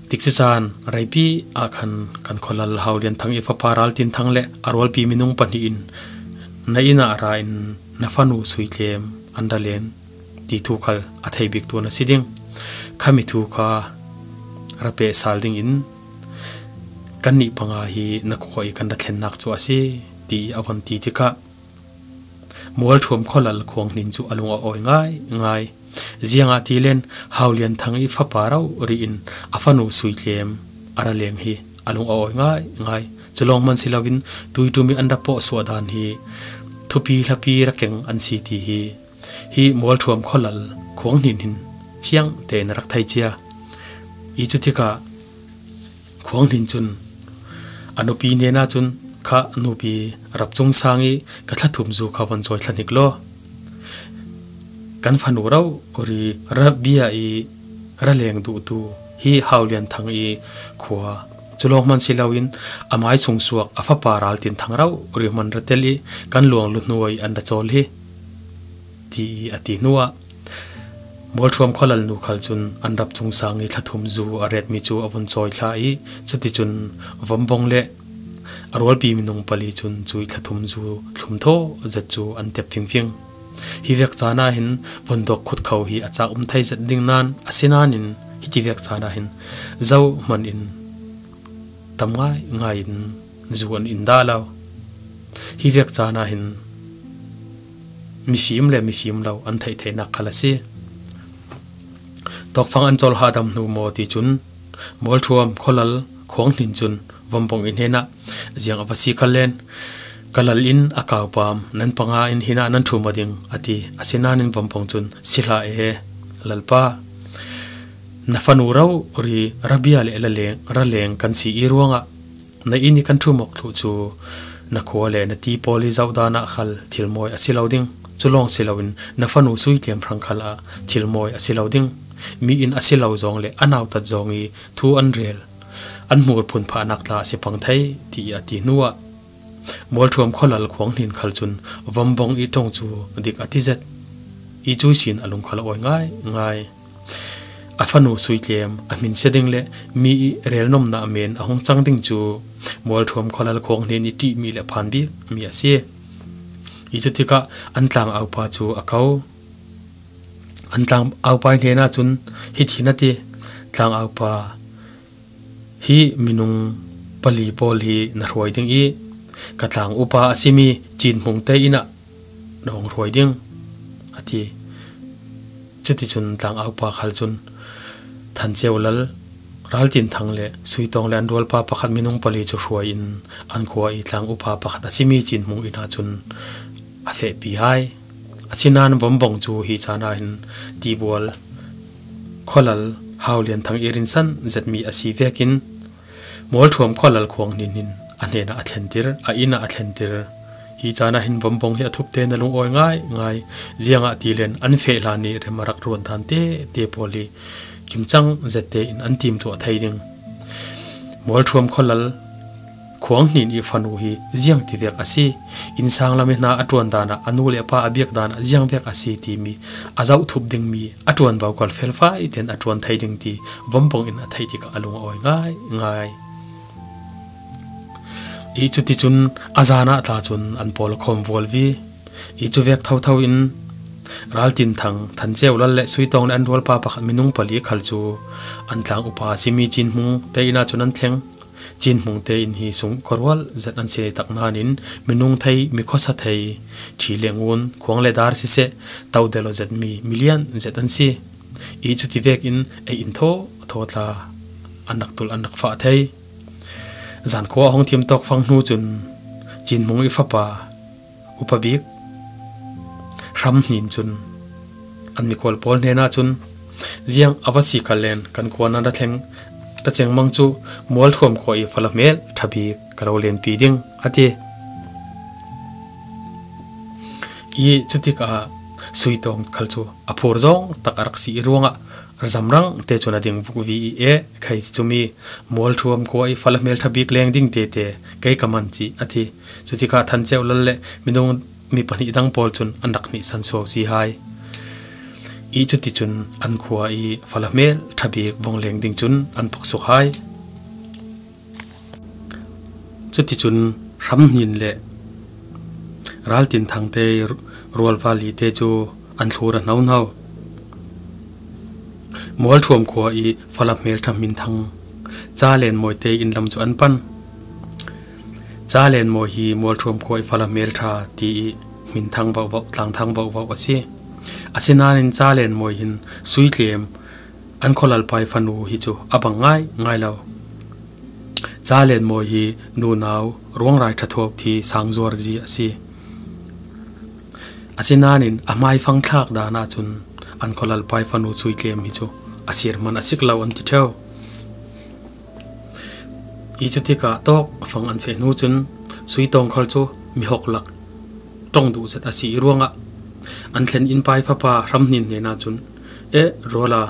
tikcu caan reipi ah khan kan khualal Haulian Thang i fapa Ral Tin Thang le a rualpi minung pahnih in na inn ah ra in na fanu Sui Tlem an ra len ti thu khal a thei bik tu na si ding. Khami thu kha ra peh sal dingin kannih panga hi na khua i kan ra thlennak cu a si, ti a von ti tikah Mualthuam khualal Khuang Hnin cu a lung a awi ngaingai. Ziangahtile Haulian Thang i fapa rori in a fanu Sui Tlem a ra leng hi a lung a awi ngaingai. Cu lawng hman si loin tuiṭum i an ra pawh suah dan hi thupi hlapi ra keng an si ti hi hi Mualthuam khualal Khuang Hnin hin fiang tein a rak thei cia. I cutikah Khuang Hnin cun a nupi hnenah cun, "Kha nupi, rap cung sang i ka thlathum zu kha von cawi thla hnik law. Kan fanu rori ra bia i ra leng duhtu hi Haulian Thang i khua cu lawng hman si loin a mai sungsuak a fapa Ral Tin Thang rori hman ra tel i kan luang luhnuai an ra cawl hi," ti i a ti hnuah Mualthuam khualal nu khal cun an rap cung sang i thlathum zu a retmi cu a vun cawi thla i cuticun vombawng le a rualpi minung pali cun cuih thlathum zu thlum thaw zet cu an tep fingfing. Hi vek caan ah hin vundawk khut kho hi a cak um thei zet ding nain a si nain hiti vek caan ah hin zohman in tam ngaingai in zu an in dah lo. Hi vek caan ah hin mifim le mifim lo an theih theihnak khal a si. Tawkfang an cawl hahdam hnu maw ti cun Mualthuam khualal Khuang Hnin cun vombawng i hnenah ziang a va si khal len, "Ka lal in a kaupam nan panga in hinah nan ṭhum aw ding," a ti. A si nain vombawng cun, "Si hlah e, lalpa, na fanu rori ra bia le la leng, ra leng kan si i ruangah na inn i kan ṭhum awk thluh cu na khua le na ti pawl i zoh dan ah khal thil mawi a si lo ding. Cu lawng si loin na fanu Sui Tlem hrang khal ah thil mawi a si lo ding. Mi in a si lo zawng le a nautat zawng i thu an rel, an hmur phun phahnak tla a si pang thei," ti i a ti hnuah Mualthuam khualal Khuang Hnin khal cun vombawng i ṭong cu dik a ti zet. I cu sin a lungkhal a awi ngaingai. A fanu Sui Tlem a hminsia ding le mi i relnawmna men a hung cang ding cu Mualthuam khualal Khuang Hnin i ṭihmi le phan bikmi a si. I cutikah an tlang aupa cu a ko. An tlang aupa i hnenah cun hiti hin a ti, "Tlang aupa, hi minung pali pawl hi na hruai ding i, ka tlang upa a simi Cin Hmung te inn ah na hong hruai ding, a ti. Cuticun tlang upa khal cun Than Ceu Lal, Ral Tin Thang le Sui Tawng le an rualpa pakhat minung pali cu hruai in an khua i tlang upa pakhat a simi Cin Hmung inn ah cun a fehpi hai. Asinain Vom Bawng cu hi caan ah hin Tibual khualal Hau Lian Thang i rinsan zetmi a si vekin Mualthuam khualal Khuang Hnin hin a hnenah a thlentir, a inn ah a thlentir. Hi caan ah hin Vom Bawng hi a thupte na lungawi ngaingai, ziangahtile an feh hlan i rem a rak ruat dan tete pawl hi kimcang zette in an timtuah thei ding. Mualthuam khualal Khuang Hnin i fanu hi ziang tivek a si? Innsang lam i hna a ṭuan dan ah, a nu le a pa a biak dan ah ziang vek a si timi a zoh thup dingmi a ṭuanvo kal felfai tein a ṭuan thei ding ti Vom Bawng in a theih tikah a lung a awi ngaingai. I cuticun a zan ah tla cun an pawl a khawm vualvi. I cuvek thotho in Ral Tin Thang, Than Ceu Lal le Sui Tawng le an rualpa pakhat minung pali khal cu an tlang upa a simi Cin Hmung te inn ah cun an thleng. Cin Hmung te inn hi sung khuarual zet an si tak nain minung thei, mi khuasa thei, ṭhi le ngun, khuang le dar siseh, todelh aw zetmi milian zet an si. I cuti vekin ei in thaw thaw tla an rak tul, an rak fah thei. Zan khua a hong thim tawk fang hnu cun Cin Hmung i fapa upa bik Hram Hnin cun an mikhual pawl hnenah cun, "Ziang a va si kha len, kan khua nan ra thleng ta cengmang cu Mualthuam khua i fala hmel ṭha bik ka lo lenpi ding," a ti. I cutikah Sui Tawng khal cu a phur zawng tak a rak si i ruangah zamrang te cun a ding vukvi i, "Eh, khai cumi Mualthuam khua i fala hmel ṭha bik leng ding tete kei ka man," ci a ti. Cutikah Than Ceu Lal le minung mi pahnih dang pawl cun an rak hnihsan suau si hai. I cuticun an khua i fala hmel ṭha bik vong leng ding cun an puksuk hai. Cuticun Hram Hnin le Ral Tin Thang te rualvali te cu an thlur a hnohno. Mualthuam khua i fala hmel ṭha hminthang Ca Len Mawi te inn lam cu an pan. Ca Len Mawi hi Mualthuam khua i fala hmel ṭha ti i hminthang vohvoh, tlangthang vohvoh a si. Asinain Ca Len Mawi hin Sui Tlem, an khualalpa i fanu hi cu a bang ngaingai lo. Ca Len Mawi hi nunau Ruangrai ṭha thuak thi Sang Zuarzi a si. Asinain a hmaifang thlak dan ahcun an khualalpa i fanu Sui Tlem hi cu a sir hman a sik lo an ti ṭheo. I cutikah tawk fang an feh hnu cun Sui Tawng khal cu mihok lak ṭong duh zet a si i ruangah an thlen innpa i fapa Hram Hnin hnenah cun, "Eh, ruala,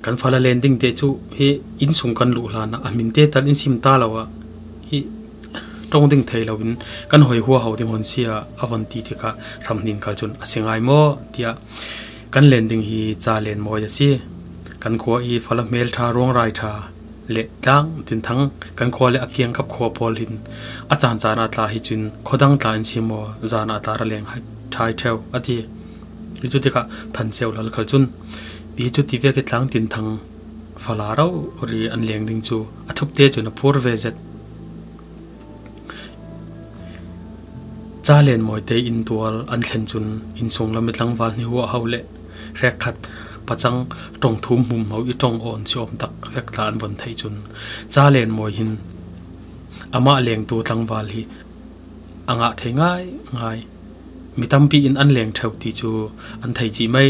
kan fala len ding te cu hi innsung kan luh hlanah a hmin te tal in sim ta lo ah hi ṭong ding thei loin kan hoi huaho ding hon si ah," a von ti tikah Hram Hnin khal cun, "A si ngai maw?" tiah, "Kan len ding hi Ca Len Mawi a si. Kan khua i fala hmel ṭha, Ruangrai ṭha le tlang tinthang kan khua le a kiangkap khua pawl hin a caan caan ah tla hi cun khuadang tla in sim aw, zan ah tla ra leng hai ṭhai ṭheu," a ti. I cutikah Than Ceu Lal khal cun, "I cuti vek i tlang tinthang fala rori an leng ding cu a thupte cun a phur ve zet. Ca Len Mawi te inn tual an thlen cun innsung lam i tlangval hnihuah ho le hrekkhat pacang ṭong thum hmumho i ṭong awn si awm tak vek tla an von theih cun Ca Len Mawi hin amah lengtu tlangval hi a ngah thei ngaingai. Mi tampi in an leng ṭheu ti cu an thei cih mai.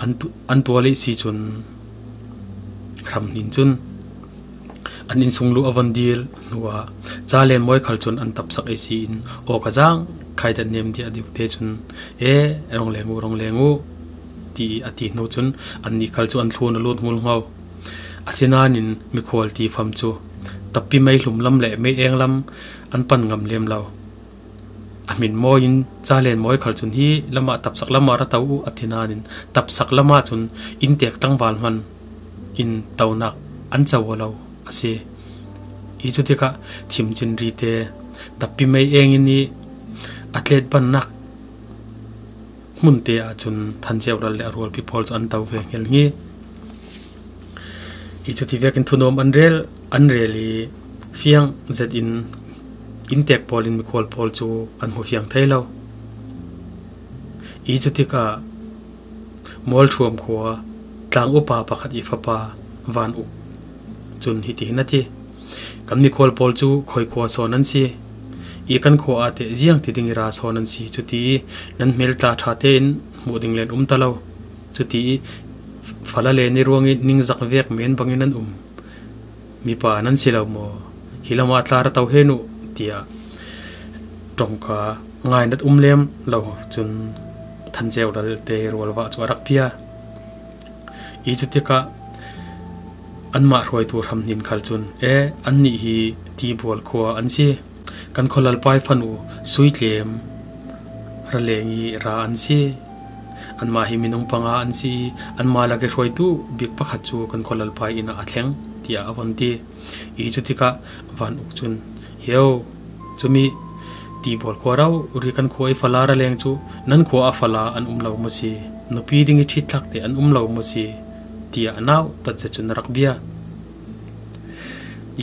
An tu-, an tual i si cun Hram Hnin cun an innsung luh a von dil hnuah Ca Len Mawi khal cun an tapsak i si in, aw ka zang, khaidan nem diah diu te cun, "Eh, rong leng u, rong leng u," ti a ti hnu cun annih khal cu an thlun a lut ngulngo. Asinain mikhual ti fam cu tappi mei hlum lam le mei eng lam an pan ngam lem lo. A hmin mawi in Ca Len Mawi khal cun, "Hi lamah, tapsak lamah ra to u," a ti nain tapsak lamah cun inntek tlangval hman in tonak an co aw lo a si. I cutikah thimcin rite tappi mei eng in i a tlet bannak hmun te ahcun Than Ceu Lal le a rualpi pawl cu an to ve hngelhngi. I cuti vekin thunuam an rel. An rel i fiang zetin inntek pawlin mikhual pawl cu an hmu fiang thei lo. I cutikah Mualthuam khua tlang upa pakhat i fapa Van Uk cun hitihin a ti, "Kan mikhual pawl cu khoi khua sawn an si i, kan khua ah teh ziang ti ding i ra sawn an si. Cuti i nan hmel tla ṭha tein hmuh ding len um ta lo. Cuti i fala len i ruangin ningzak vek men bangin an um. Mipa nan si lo maw? Hi lamah tla ra to hen uh," tiah ṭongka ngainat um lem lo cun Than Ceu Lal te rualvah cu a rak pia. I cutikah anmah hruaitu Hram Hnin khal cun, "E, annih hi Tibual khua an si. Kan khualalpa i fanu Suitlem raleng i ra an si. Anmah hi minung panga an si i, anmah lak i hruaitu bik pakhat cu kan khualalpa i inn ah a thleng," tiah a von ti. I cutikah Van Uk cun, "Hio, cumi Tibual khua rori kan khua i fala raleng cu nan khua ah fala an um lo maw si? Nupi ding i ṭhitthlak te an um lo maw si?" tiah a nautat zet cun a rak bia.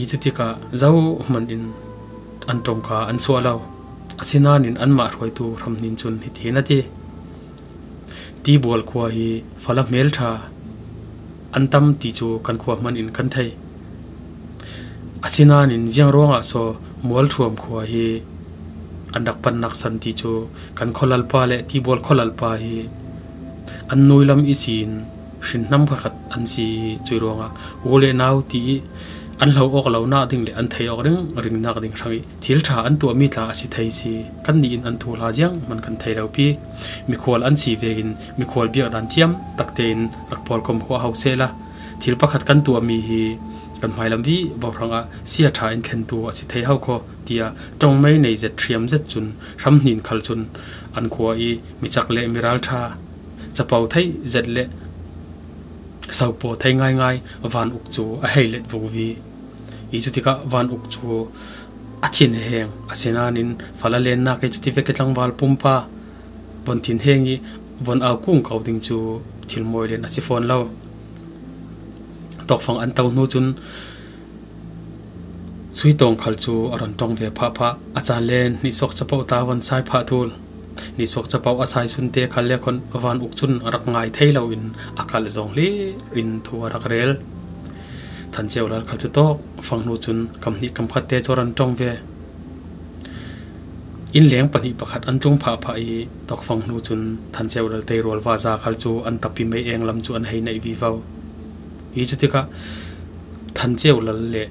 I cutikah zohman in an ṭongka an suah lo. Asinain anmah hruaitu Hram Hnin cun hitihin a ti, "Tibual khua hi fala hmelṭha an tam ti cu kan khua hman in kan thei. Asinain ziang ruangah so Mualthuam khua hi an rak pannak san ti cu kan khualalpa le Tibual khualalpa hi an nuilam ihsin hrinhnam pakhat an si i, cuih ruangah u le nau ti i an hlo awk lonak ding le an thei awk ringringnak ding hrang i thil ṭha an tuahmi tla a si thei si. Kannih in an thuhla zianghman kan thei lo pi. Mikhual an si vekin mikhual biak dan thiam takte in rak pawlkom huahho sehla, thil pakhat kan tuahmi hi kan hmailam vivo hrangah sia ṭha in thlentu a si thei ho kho," tiah ṭongmei nei zet hriam zet cun Hram Hnin khal cun an khua i micak le miralṭha, capo thei zet le sopaw thei ngaingai Van Uk cu a hei let vuvi. I cutikah Van Uk cu a thin heng, asinain fala lennak i cuti vek i tlangval pumpa von thin heng i von au kung ko ding cu thil mawi len a si fawn lo. Tawkfang an to hnu cun Suitawng khal cu a ron ṭong ve phahphah. A caan len hnihsuak capo ta von sai phah tul. Hnihsuak capo a sai sunte khal le khon Van Uk cun a rak ngai thei loin a kalh zawng hlir in thu a rak rel. Than Ceu Lal khal cu tawkfang hnu cun kam hnih kam khat te cu a ron ṭong ve. Inn leng pahnih pakhat an tlung phahphah i, tawkfang hnu cun Than Ceu Lal te rualvah za khal cu an tapi mei eng lam cu an hei naih vivo. I cutikah Than Ceu Lal le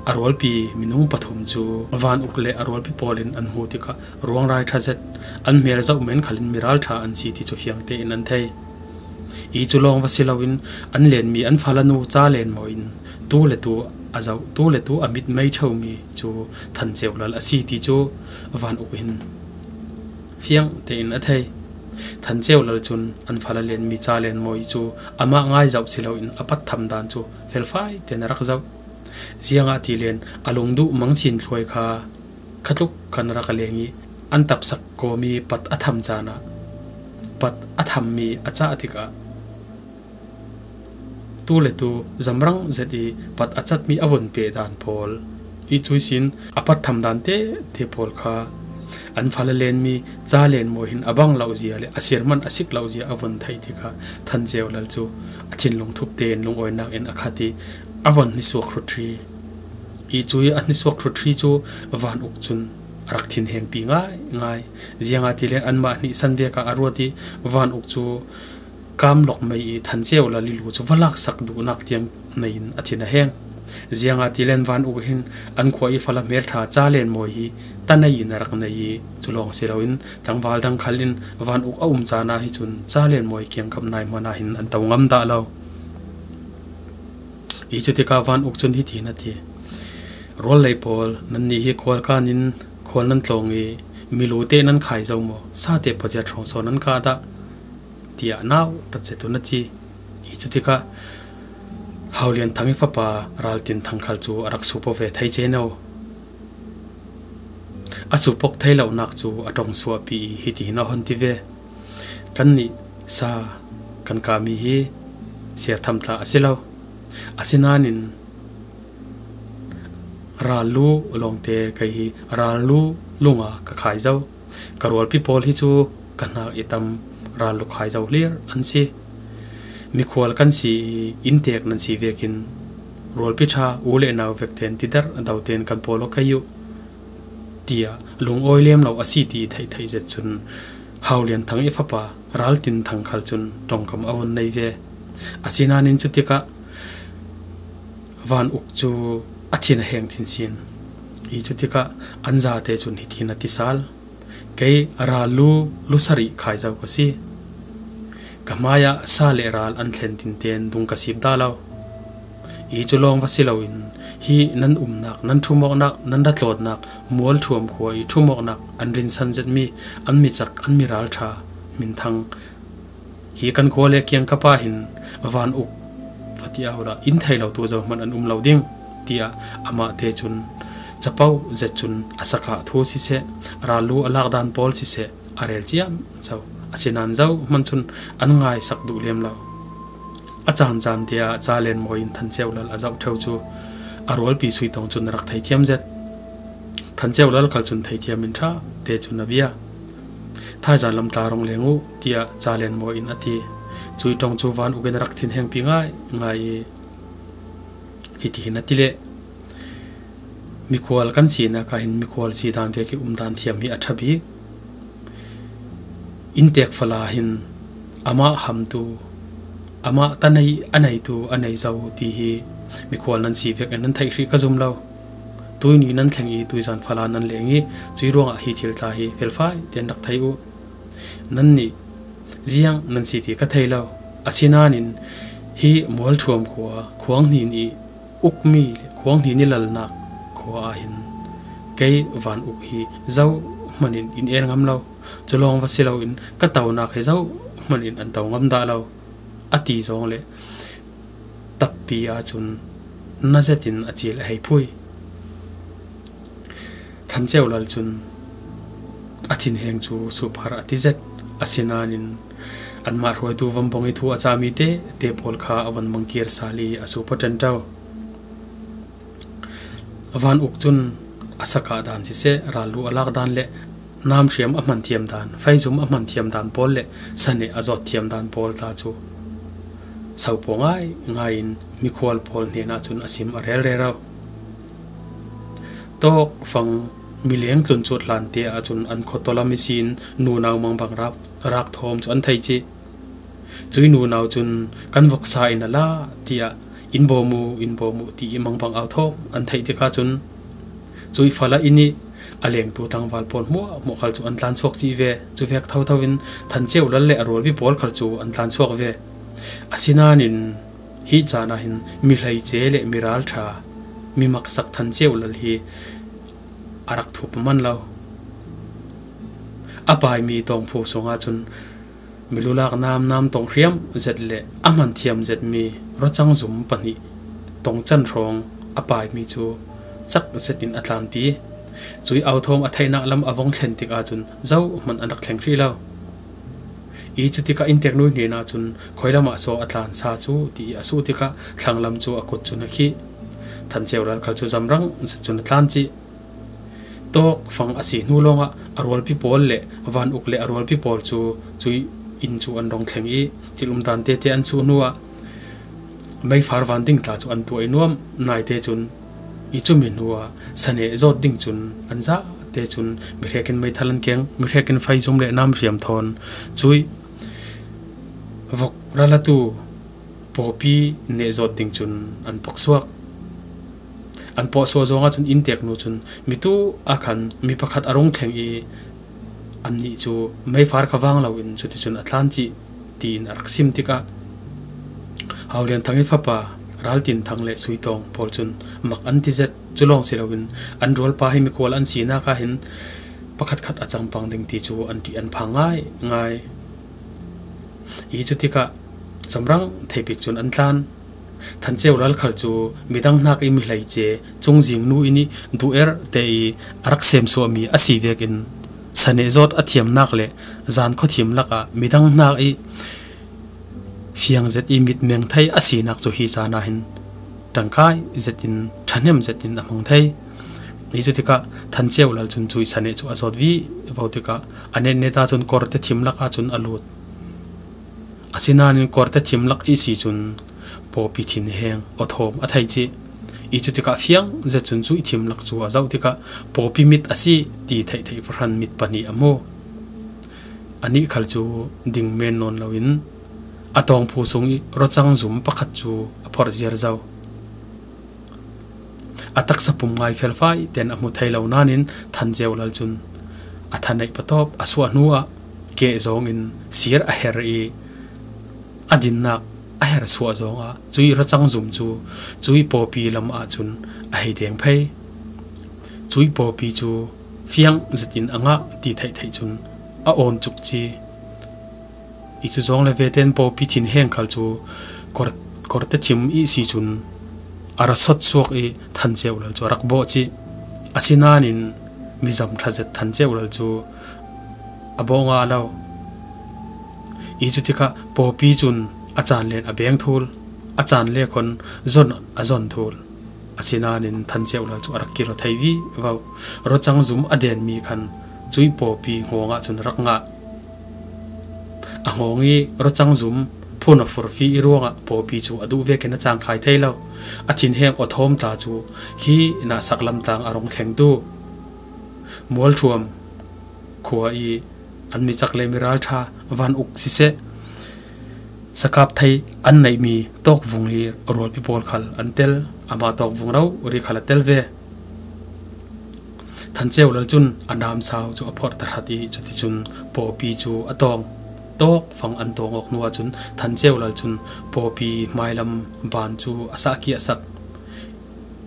a rualpi minung pathum cu Van Uk le a rualpi pawl in an hmuh tikah ruangrai ṭha zet, an hmel zoh men khalin miralṭha an si ti cu fiang tein an thei. I cu lawng va si loin an lenmi an falanu Ca Len Mawi in tu le tu a zoh, tu le tu a mit mei ṭheumi cu Than Ceu Lal a si ti cu Van Uk hin fiang tein a thei. Than Ceu Lal cun an fala lenmi Ca Len Mawi cu amah ngai zoh si loin a pat tham dan cu felfai tein a rak zoh. Ziangahtile a lungduh mangcin hluai kha khatluk khan rak leng i an tapsak kawmi pat a tham caan ah pat a thammi a cah tikah tu le tu zamrang zet i pat a catmi a vun peh dan pawl i cuihsin a pat tham dan tete pawl kha an fala lenmi Ca Len Mawi hin a bang lo zia le a sir hman a sik lo zia a vun theih tikah Than Ceu Lal cu a thinlung thup tein lungawinak in a khat i a vun hnisuak hruthri. I cuih a hnisuak hruthri cu Van Uk cun a rak thin hengpi ngaingai. Ziangahtile anmah hnihsan vek ah a ruat i Van Uk cu kam lok mei i Than Ceu Lal i lu cu va laksak duhnak tiang nei in a thin a heng. Ziangahtile Van Uk hin an khua i fala hmelṭha Ca Len Mawi hi ta nei in a rak nei i cu lawng si loin tlangval dang khal in Van Uk a um caan ah hi cun Ca Len Mawi kiangkap nai hmanh ah hin an to ngam dah lo. I cutikah Van Uk cun hitihin a ti, "Ruallei pawl, nannih hi khual kan in khual nan tlawng i milu te nan khai zo maw? Sa te pazia hrawng sawn nan kah dah?" tiah nautat zet un a ti. I cutikah Hau Lian Thang i fapa Ral Tin Thang khal cu a rak supo ve thei ceno. A supok thei lonak cu a ṭong suahpi i hitihin a hon ti ve, "Kannih sa kan kahmi hi siar tham tla a si lo. Asinain Rallu lawngte kei hi rallu lunga ka khai zo. Ka rualpi pawl hi chu ka hnak i tam rallu khai zo hlir an si. Mikhual kan si i inntek nan si vekin rualpi ṭha u le nau vekten tidarh doten kan pawl aw kei uh, tiah lungawi lem lo a si ti theih theih zet cun Hau Lian Thang i fapa Ral Tin Thang khal cun ṭongkam a vun nei ve. Asinain cutikah Van Uk cu a thin a heng chin sin i cutikah an zate cun hitihin a ti sal: Kei rallu lu sarih khai zo ka si. Ka hmaiah sa le ral an thlen tinten dung ka sip dah lo. I cu lawng va si loin hi nan umnak, nan ṭhumawknak, nan ra tlawtnak, Mualṭhuam khua i ṭhumawknak an rinsan zetmi an mi cak, an mi ralṭha Min Thang hi kan khua le kiang ka pa hin Van Uk va ti awla in thei lo tu zohman an um lo ding, tiah amahte cun capo zet cun a sakah thu siseh, rallu a lakdan pawl siseh, a rel ciamco. Asinain zohman cun an ngaisak duh lem lo. A caan caan te ah Ca Len Mawi in Than Ceu Lal a zoh ṭheu cu a rualpi Sui Tawng cun a rak theithiam zet. Than Ceu Lal khal cun theithiam in ṭha te cun a bia. Thaizan lam tla rung leng uh, tiah Ca Len Mawi in a ti. Sui Tawng cu Van Uk in a rak thinhengpi ngaingai i hitihin a ti leh: Mikhual kan sinak ah hin mikhual si dan vek i um dan thiam hi a ṭha bik. Inntek fala hin amah hamtu, amah ta nei, a neitu a nei zo ti hi mikhual nan si vekin nan theih hrih ka zum lo. Tuini nan thleng i tuizan fala nan leng i cui ruangah hi thil tla hi felfai tian rak thei uh. Nannih ziang nan si ti ka thei lo. Asinain hi Mualṭhuam khua Khuang Hnin i ukmi le Khuang Hnin i lalnak khua ah hin kei Van Uk hi zohman in in el ngam lo. Cu lawng va si loin ka tonak hi zohman in an to ngam dah lo, a ti zawng le tappi ahcun na zetin a cil a hei phui. Than Ceu Lal cun a thinheng cu suphar a ti zet. Asinain anmah hruaitu vambawng i thu a cami te te pawl kha a van mang kir sal i a sup a ṭanṭo. Van Uk cun a sakah dan siseh, rallu a lak dan le namhriam a hman thiam dan, faizum a hman thiam dan pawl le saneh a zawt thiam dan pawl tla cu sopaw ngaingai in mikhual pawl hnenah cun a sim a rel rero. Tawkfang mileng tluncuat hlan te ahcun an khuataw lam ihsin nunau mangbang rak, rak thawm cu an thei cih. Cui nunau cun kan voksa in a la tiah in bawm uh, in bawm uh ti i mangbang au thawm an theih tikah cun cui fala inn i a lengtu tlangval pawl hmuahhmuah khal cu an tlanchuak cih ve. Cu vek thotho in Than Ceu Lal le a rualpi pawl khal cu an tlanchuak ve. Asinain hi caan ah hin mi hleice le mi ralṭha, mi maksak Than Ceu Lal hi a rak thup a man lo. A paimi tawngphu sungah cun milulak namnam tong hriam zet le a hman thiam zetmi ruacang zum pahnih tong can hrawng a paimi cu cak zetin a tlanpi. Cui au thawm a theihnak lam a vong thlen tikah cun zohman an rak thleng hrih lo. I cutikah inntek nu hnen ahcun khuilam ah so a tlan sa cu ti i a suh tikah thlanglam cu a kut cun a khih. Than Ceu Lal khal cu zamrang zet cun a tlan cih. Tawkfang a si hnu lawngah a rualpi pawl le Van Uk le a rualpi pawl cu cui inn cu an rung thleng i thil umdan tete an suh hnuah meifar van ding tla cu an tuah i nuam. Naite cun i cumi hnuah saneh zawt ding cun an zate cun mihrekin meithal an keng, mihrekin faizum le namhriam thawn cui vok ralatu pawpi neh zawt ding cun an poksuak. An pawhsuah zongah cun inntek nu cun mitu ah khan mi pakhat a rung thleng i annih cu meifar kha vang loin cuticun a tlan cih tiin a rak sim tikah Hau Lian Thang i fapa Ral Tin Thang le Sui Tawng pawl cun mak an ti zet. Cu lawng si loin an rualpa hi mikhual an sinak ah hin pakhatkhat a cangpang ding ti cu an ṭih an phang ngaingai. I cutikah zamrang theipik cun an tlan. Than Ceu Lal khal cu midang hnak i mi hleice, cungzing nu inn i duh er te i a rak semsuahmi a si vekin saneh zawt a thiamnak le zan khuathim lakah midang hnak i fiang zet i mitmeng thei a sinak cu hi caan ah hin ṭangkai zetin, ṭhahnem zetin a hmang thei. Hi cu tikah Than Ceu Lal cun cuih saneh cu a zawt vivo tikah a netnet ahcun kawrte thim lakah cun a lut. Asinain kawrte thim lak ihsi cun pawpi thinheng aw thawm a thei cih. Hi cu tikah fiang zet cun cuih thim lak cu a zoh tikah pawpi mit a si ti theihtheih fahran mit pahnih a hmu. Anih khal cu ding men nawn loin a tawngphu sung i rawcang zum pakhat cu a phorh ziarzo. A taksa pum ngai felfai ten a hmu thei lo nain Than Ceu Lal cun a thaneih patawp a suah hnuah keh zawngin sir a her i a dinnak a her suah zawngah cuih rawcang zum cu cuih pawpi lam ahcun a hei deng phei. Cuih pawpi cu fiang zetin a ngah ti theihtheih cun a awn cukci. Hi cu zawng le veten pawpi thinheng khal cu kor, kawrte thim ihsi cun a ra sot suak i Than Ceu Lal cu a rak bawh cih. Asinain mizam ṭha zet Than Ceu Lal cu a bawh ngah lo. Hi cu tikah pawpi cun a caan len a beng thul, a caan le khon zon a zon thul. Asinain Than Ceu Lal cu a rak kir aw thei vivo. Rawcang zum a denmi khan cuih pawpi hngawng ahcun a rak ngah. A hngawng i rawcang zum phun a furfi i ruangah pawpi cu a duh vekin a cangkhai thei lo. A thinheng aw thawm tla cu khi nah saklam tlang a rung thlengtu Mualṭhuam khua i an mi cak le mi ralṭha Van Uk siseh, sakap thei an neihmi tawkvung i rualpi pawl khal an tel, amah tawkvung rori khal a tel ve. Than Ceu Lal cun a namsau cu a phorh tahrat i cuticun pawpi cu a tawng. Tawkfang an tawng awk hnu ahcun Than Ceu Lal cun pawpi hmailam ban cu a sahki a sak.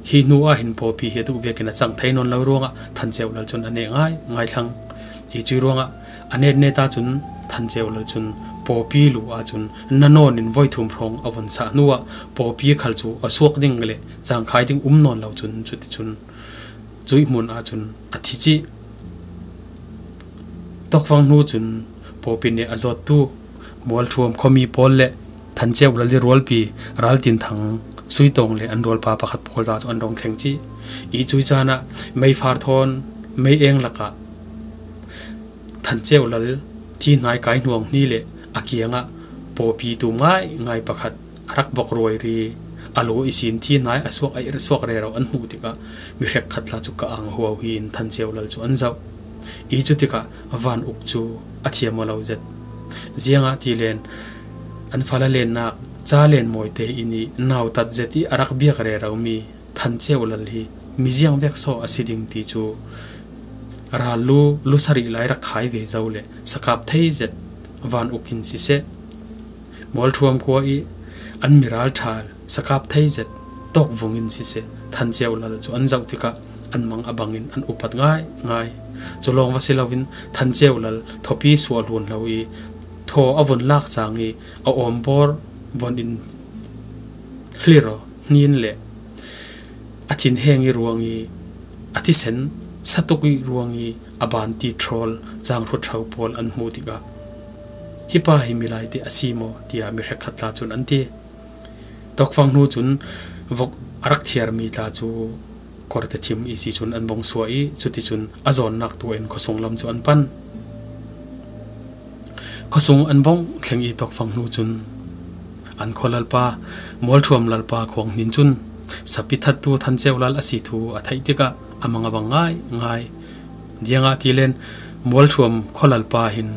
Hi hnu ah hin pawpi hi a duh vekin a cang thei nawn lo ruangah Than Ceu Lal cun a neh ngai ngai thlang. Hi cuih ruangah a netnet ahcun Than Ceu Lal cun pawpi lu ahcun na nawn in voithum hrawng a vun sah hnuah pawpi khal cu a suak ding le cangkhai ding um nawn lo cun cuticun cuih hmun ahcun a thi cih. Tawkfang hnu cun pawpi nih a zawttu Mualṭhuam khuami pawl le Than Ceu Lal i rualpi Raltin Thang Suitawng le an rualpa pakhat pawl ta cu an rung thleng cih. Hi cuih caan ah meifar thawn mei eng lakah Than Ceu Lal thi hnai kai hnuang hnih le a kiangah pawpi tum ngai ngai pakhat a rak bok ruai ri, a lu ihsin thi hnai a suak a ir suak rero an hmuh tikah mi hrekkhat tla cu ka ang huau hi in Than Ceu Lal cu an zoh. Hi cu tikah Van Uk cu a thiam aw lo zet. Ziangahtile an fala lennak ca len mawi te in i nautat zet i a rak biak rero mi Than Ceu Lal hi mi ziang vek saw a si ding ti cu ral lu, lu sarih lai rak khai ve zo le sakap thei zet Van Uk in siseh, Mualṭhuam khua i an mi ralṭha sakap thei zet tawkvung in siseh, Than Ceu Lal cu an zoh tikah an mang a bangin an upat ngai ngai. Cu lawng va si loin Than Ceu Lal thawpi suah hlun lo i thaw a vun lak cang i a awmbawr von in hlir aw hnin le a thinheng i ruang i a thisen satuk i ruang i a ban ti ṭhawl canghrut ṭho pawl an hmuh tikah, "Hi pa hi milai te a si maw?" tiah mi hrekkhat tla cun an ti. Tawkfang hnu cun vok a rak thiarmi tla cu kawrte thim ihsi cun an vung suah i cuticun a zawnnak tuah in khuasung lam cu an pan. Khuasung an vung thleng i tawkfang hnu cun an khualalpa, Mualṭhuam lalpa khuang hnin cun sapi thattu Than Ceu Lal a si thu a theih tikah a mang a bang ngai ngai. Ziangahtile Mualṭhuam khualalpa hin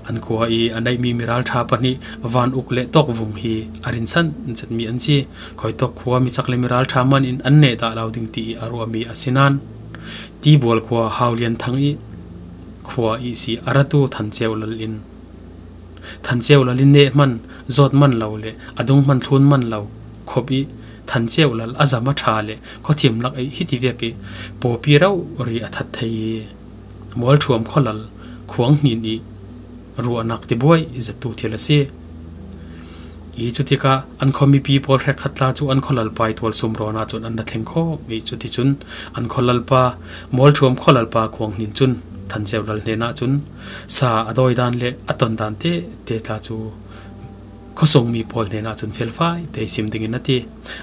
an khua i a neihmi miralṭha pahnih Van Uk le Tawkvung hi a rinsan zetmi an si. Khuaitawk khua mi cak le miralṭha man in an neh dah lo ding ti i a ruahmi a si nain Tibual khua Haulian Thang i khua ihsi a ratu Than Ceu Lal in Than Ceu Lal in neh hman, zawt man lo le a dung hman thlun man lo khop i Than Ceu Lal a zam a ṭha le khuathiam lak i hiti vek i pawpi rori a that thei i Mualṭhuam khualal khuang hnin i ruahnak tibuai zettu thil a si. I cutikah an khuamipi pawl hrekkhat tla cu an khualalpa i tualsum rawn ahcun an ra thleng khawh i cuticun an khualalpa, Mualṭhuam khualalpa khuang hnin cun Than Ceu Lal hnenah cun sa a dawi dan le a ton dan tete tla cu khuasungmi pawl hnenah cun felfai te sim dingin a ti.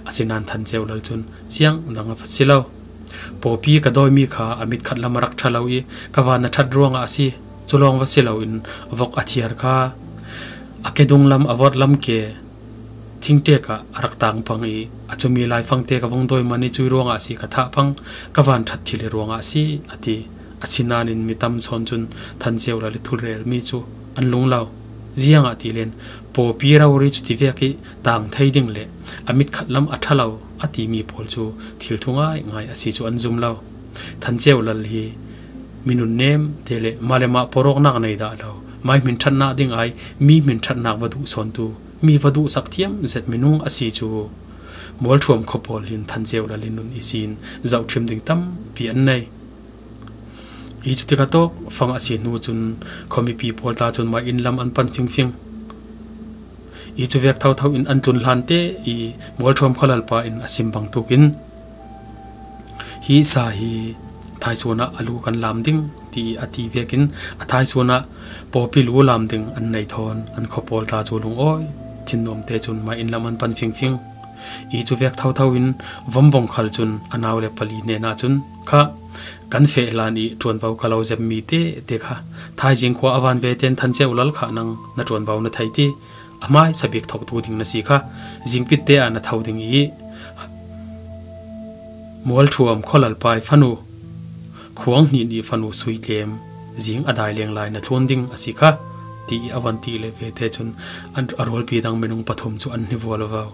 Asinain Than Ceu Lal cun ziang dang a va si lo. Pawpi ka dawimi kha a mit khat lam a rak ṭha lo i ka van a ṭhat ruangah a si. Cu lawng va si loin vok a thiar kha a ke dung lam, a vawt lam ke thingṭek ah a rak tang pang i a cumi laifangte ka vung dawi man i cui ruangah a si, ka thah pang, ka van ṭhat thil i ruangah a si, a ti. A si nain mi tam sawn cun Than Ceu Lal i thil relmi cu an lung lo. Ziangah ti len pawpi rori cu tivek i tang thei ding le a mit khat lam a ṭha lo a timi pawl cu thil thu ngai ngai a si cu an zum lo. Than Ceu Lal hi mi nunnem te le mah le mah pawrawknak nei dah lo, mai hmin ṭhatnak ding ai mi hmin ṭhatnak va duh sawntu, mi va duhsak thiam zet minung a si cu Mualṭhuam khua pawl hin Than Ceu Lal i nun i sin zohṭhim ding tampi an nei. I cu tikah tawk fang a si hnu cun khuamipi pawl ta cun mai inn lam an pan fingfing. I cu vek thotho in an tlun hlan te i Mualṭhuam khualalpa in a sim bangtuk in, "Hi sa hi thaisuan ah a lu kan lam ding," ti a ti vekin a thaisuan ah pawpi lu lam ding an nei thawn an khua pawl ta cu lungawi thinnuam te cun mai inn lam an pan fingfing. I cu vek thotho in Vom Bawng Khal cun a nau le pali hnenah cun, "Kha kan feh hlan i ṭuanvo ka lo zemmi te te kha thaizing khua a van ve tein Than Ceu Lal kha nang na ṭuanvo na thei ti, a hmaisa bik thoktu ding na si kha, zingpit te ah na tho ding i Mualṭhuam khualalpa i fanu, Khuang Hnin i fanu Sui Tlem zing a dai leng lai na thlun ding a si kha," ti i a van ti le vete cun an, a rualpi dang minung pathum cu an hni vual vo.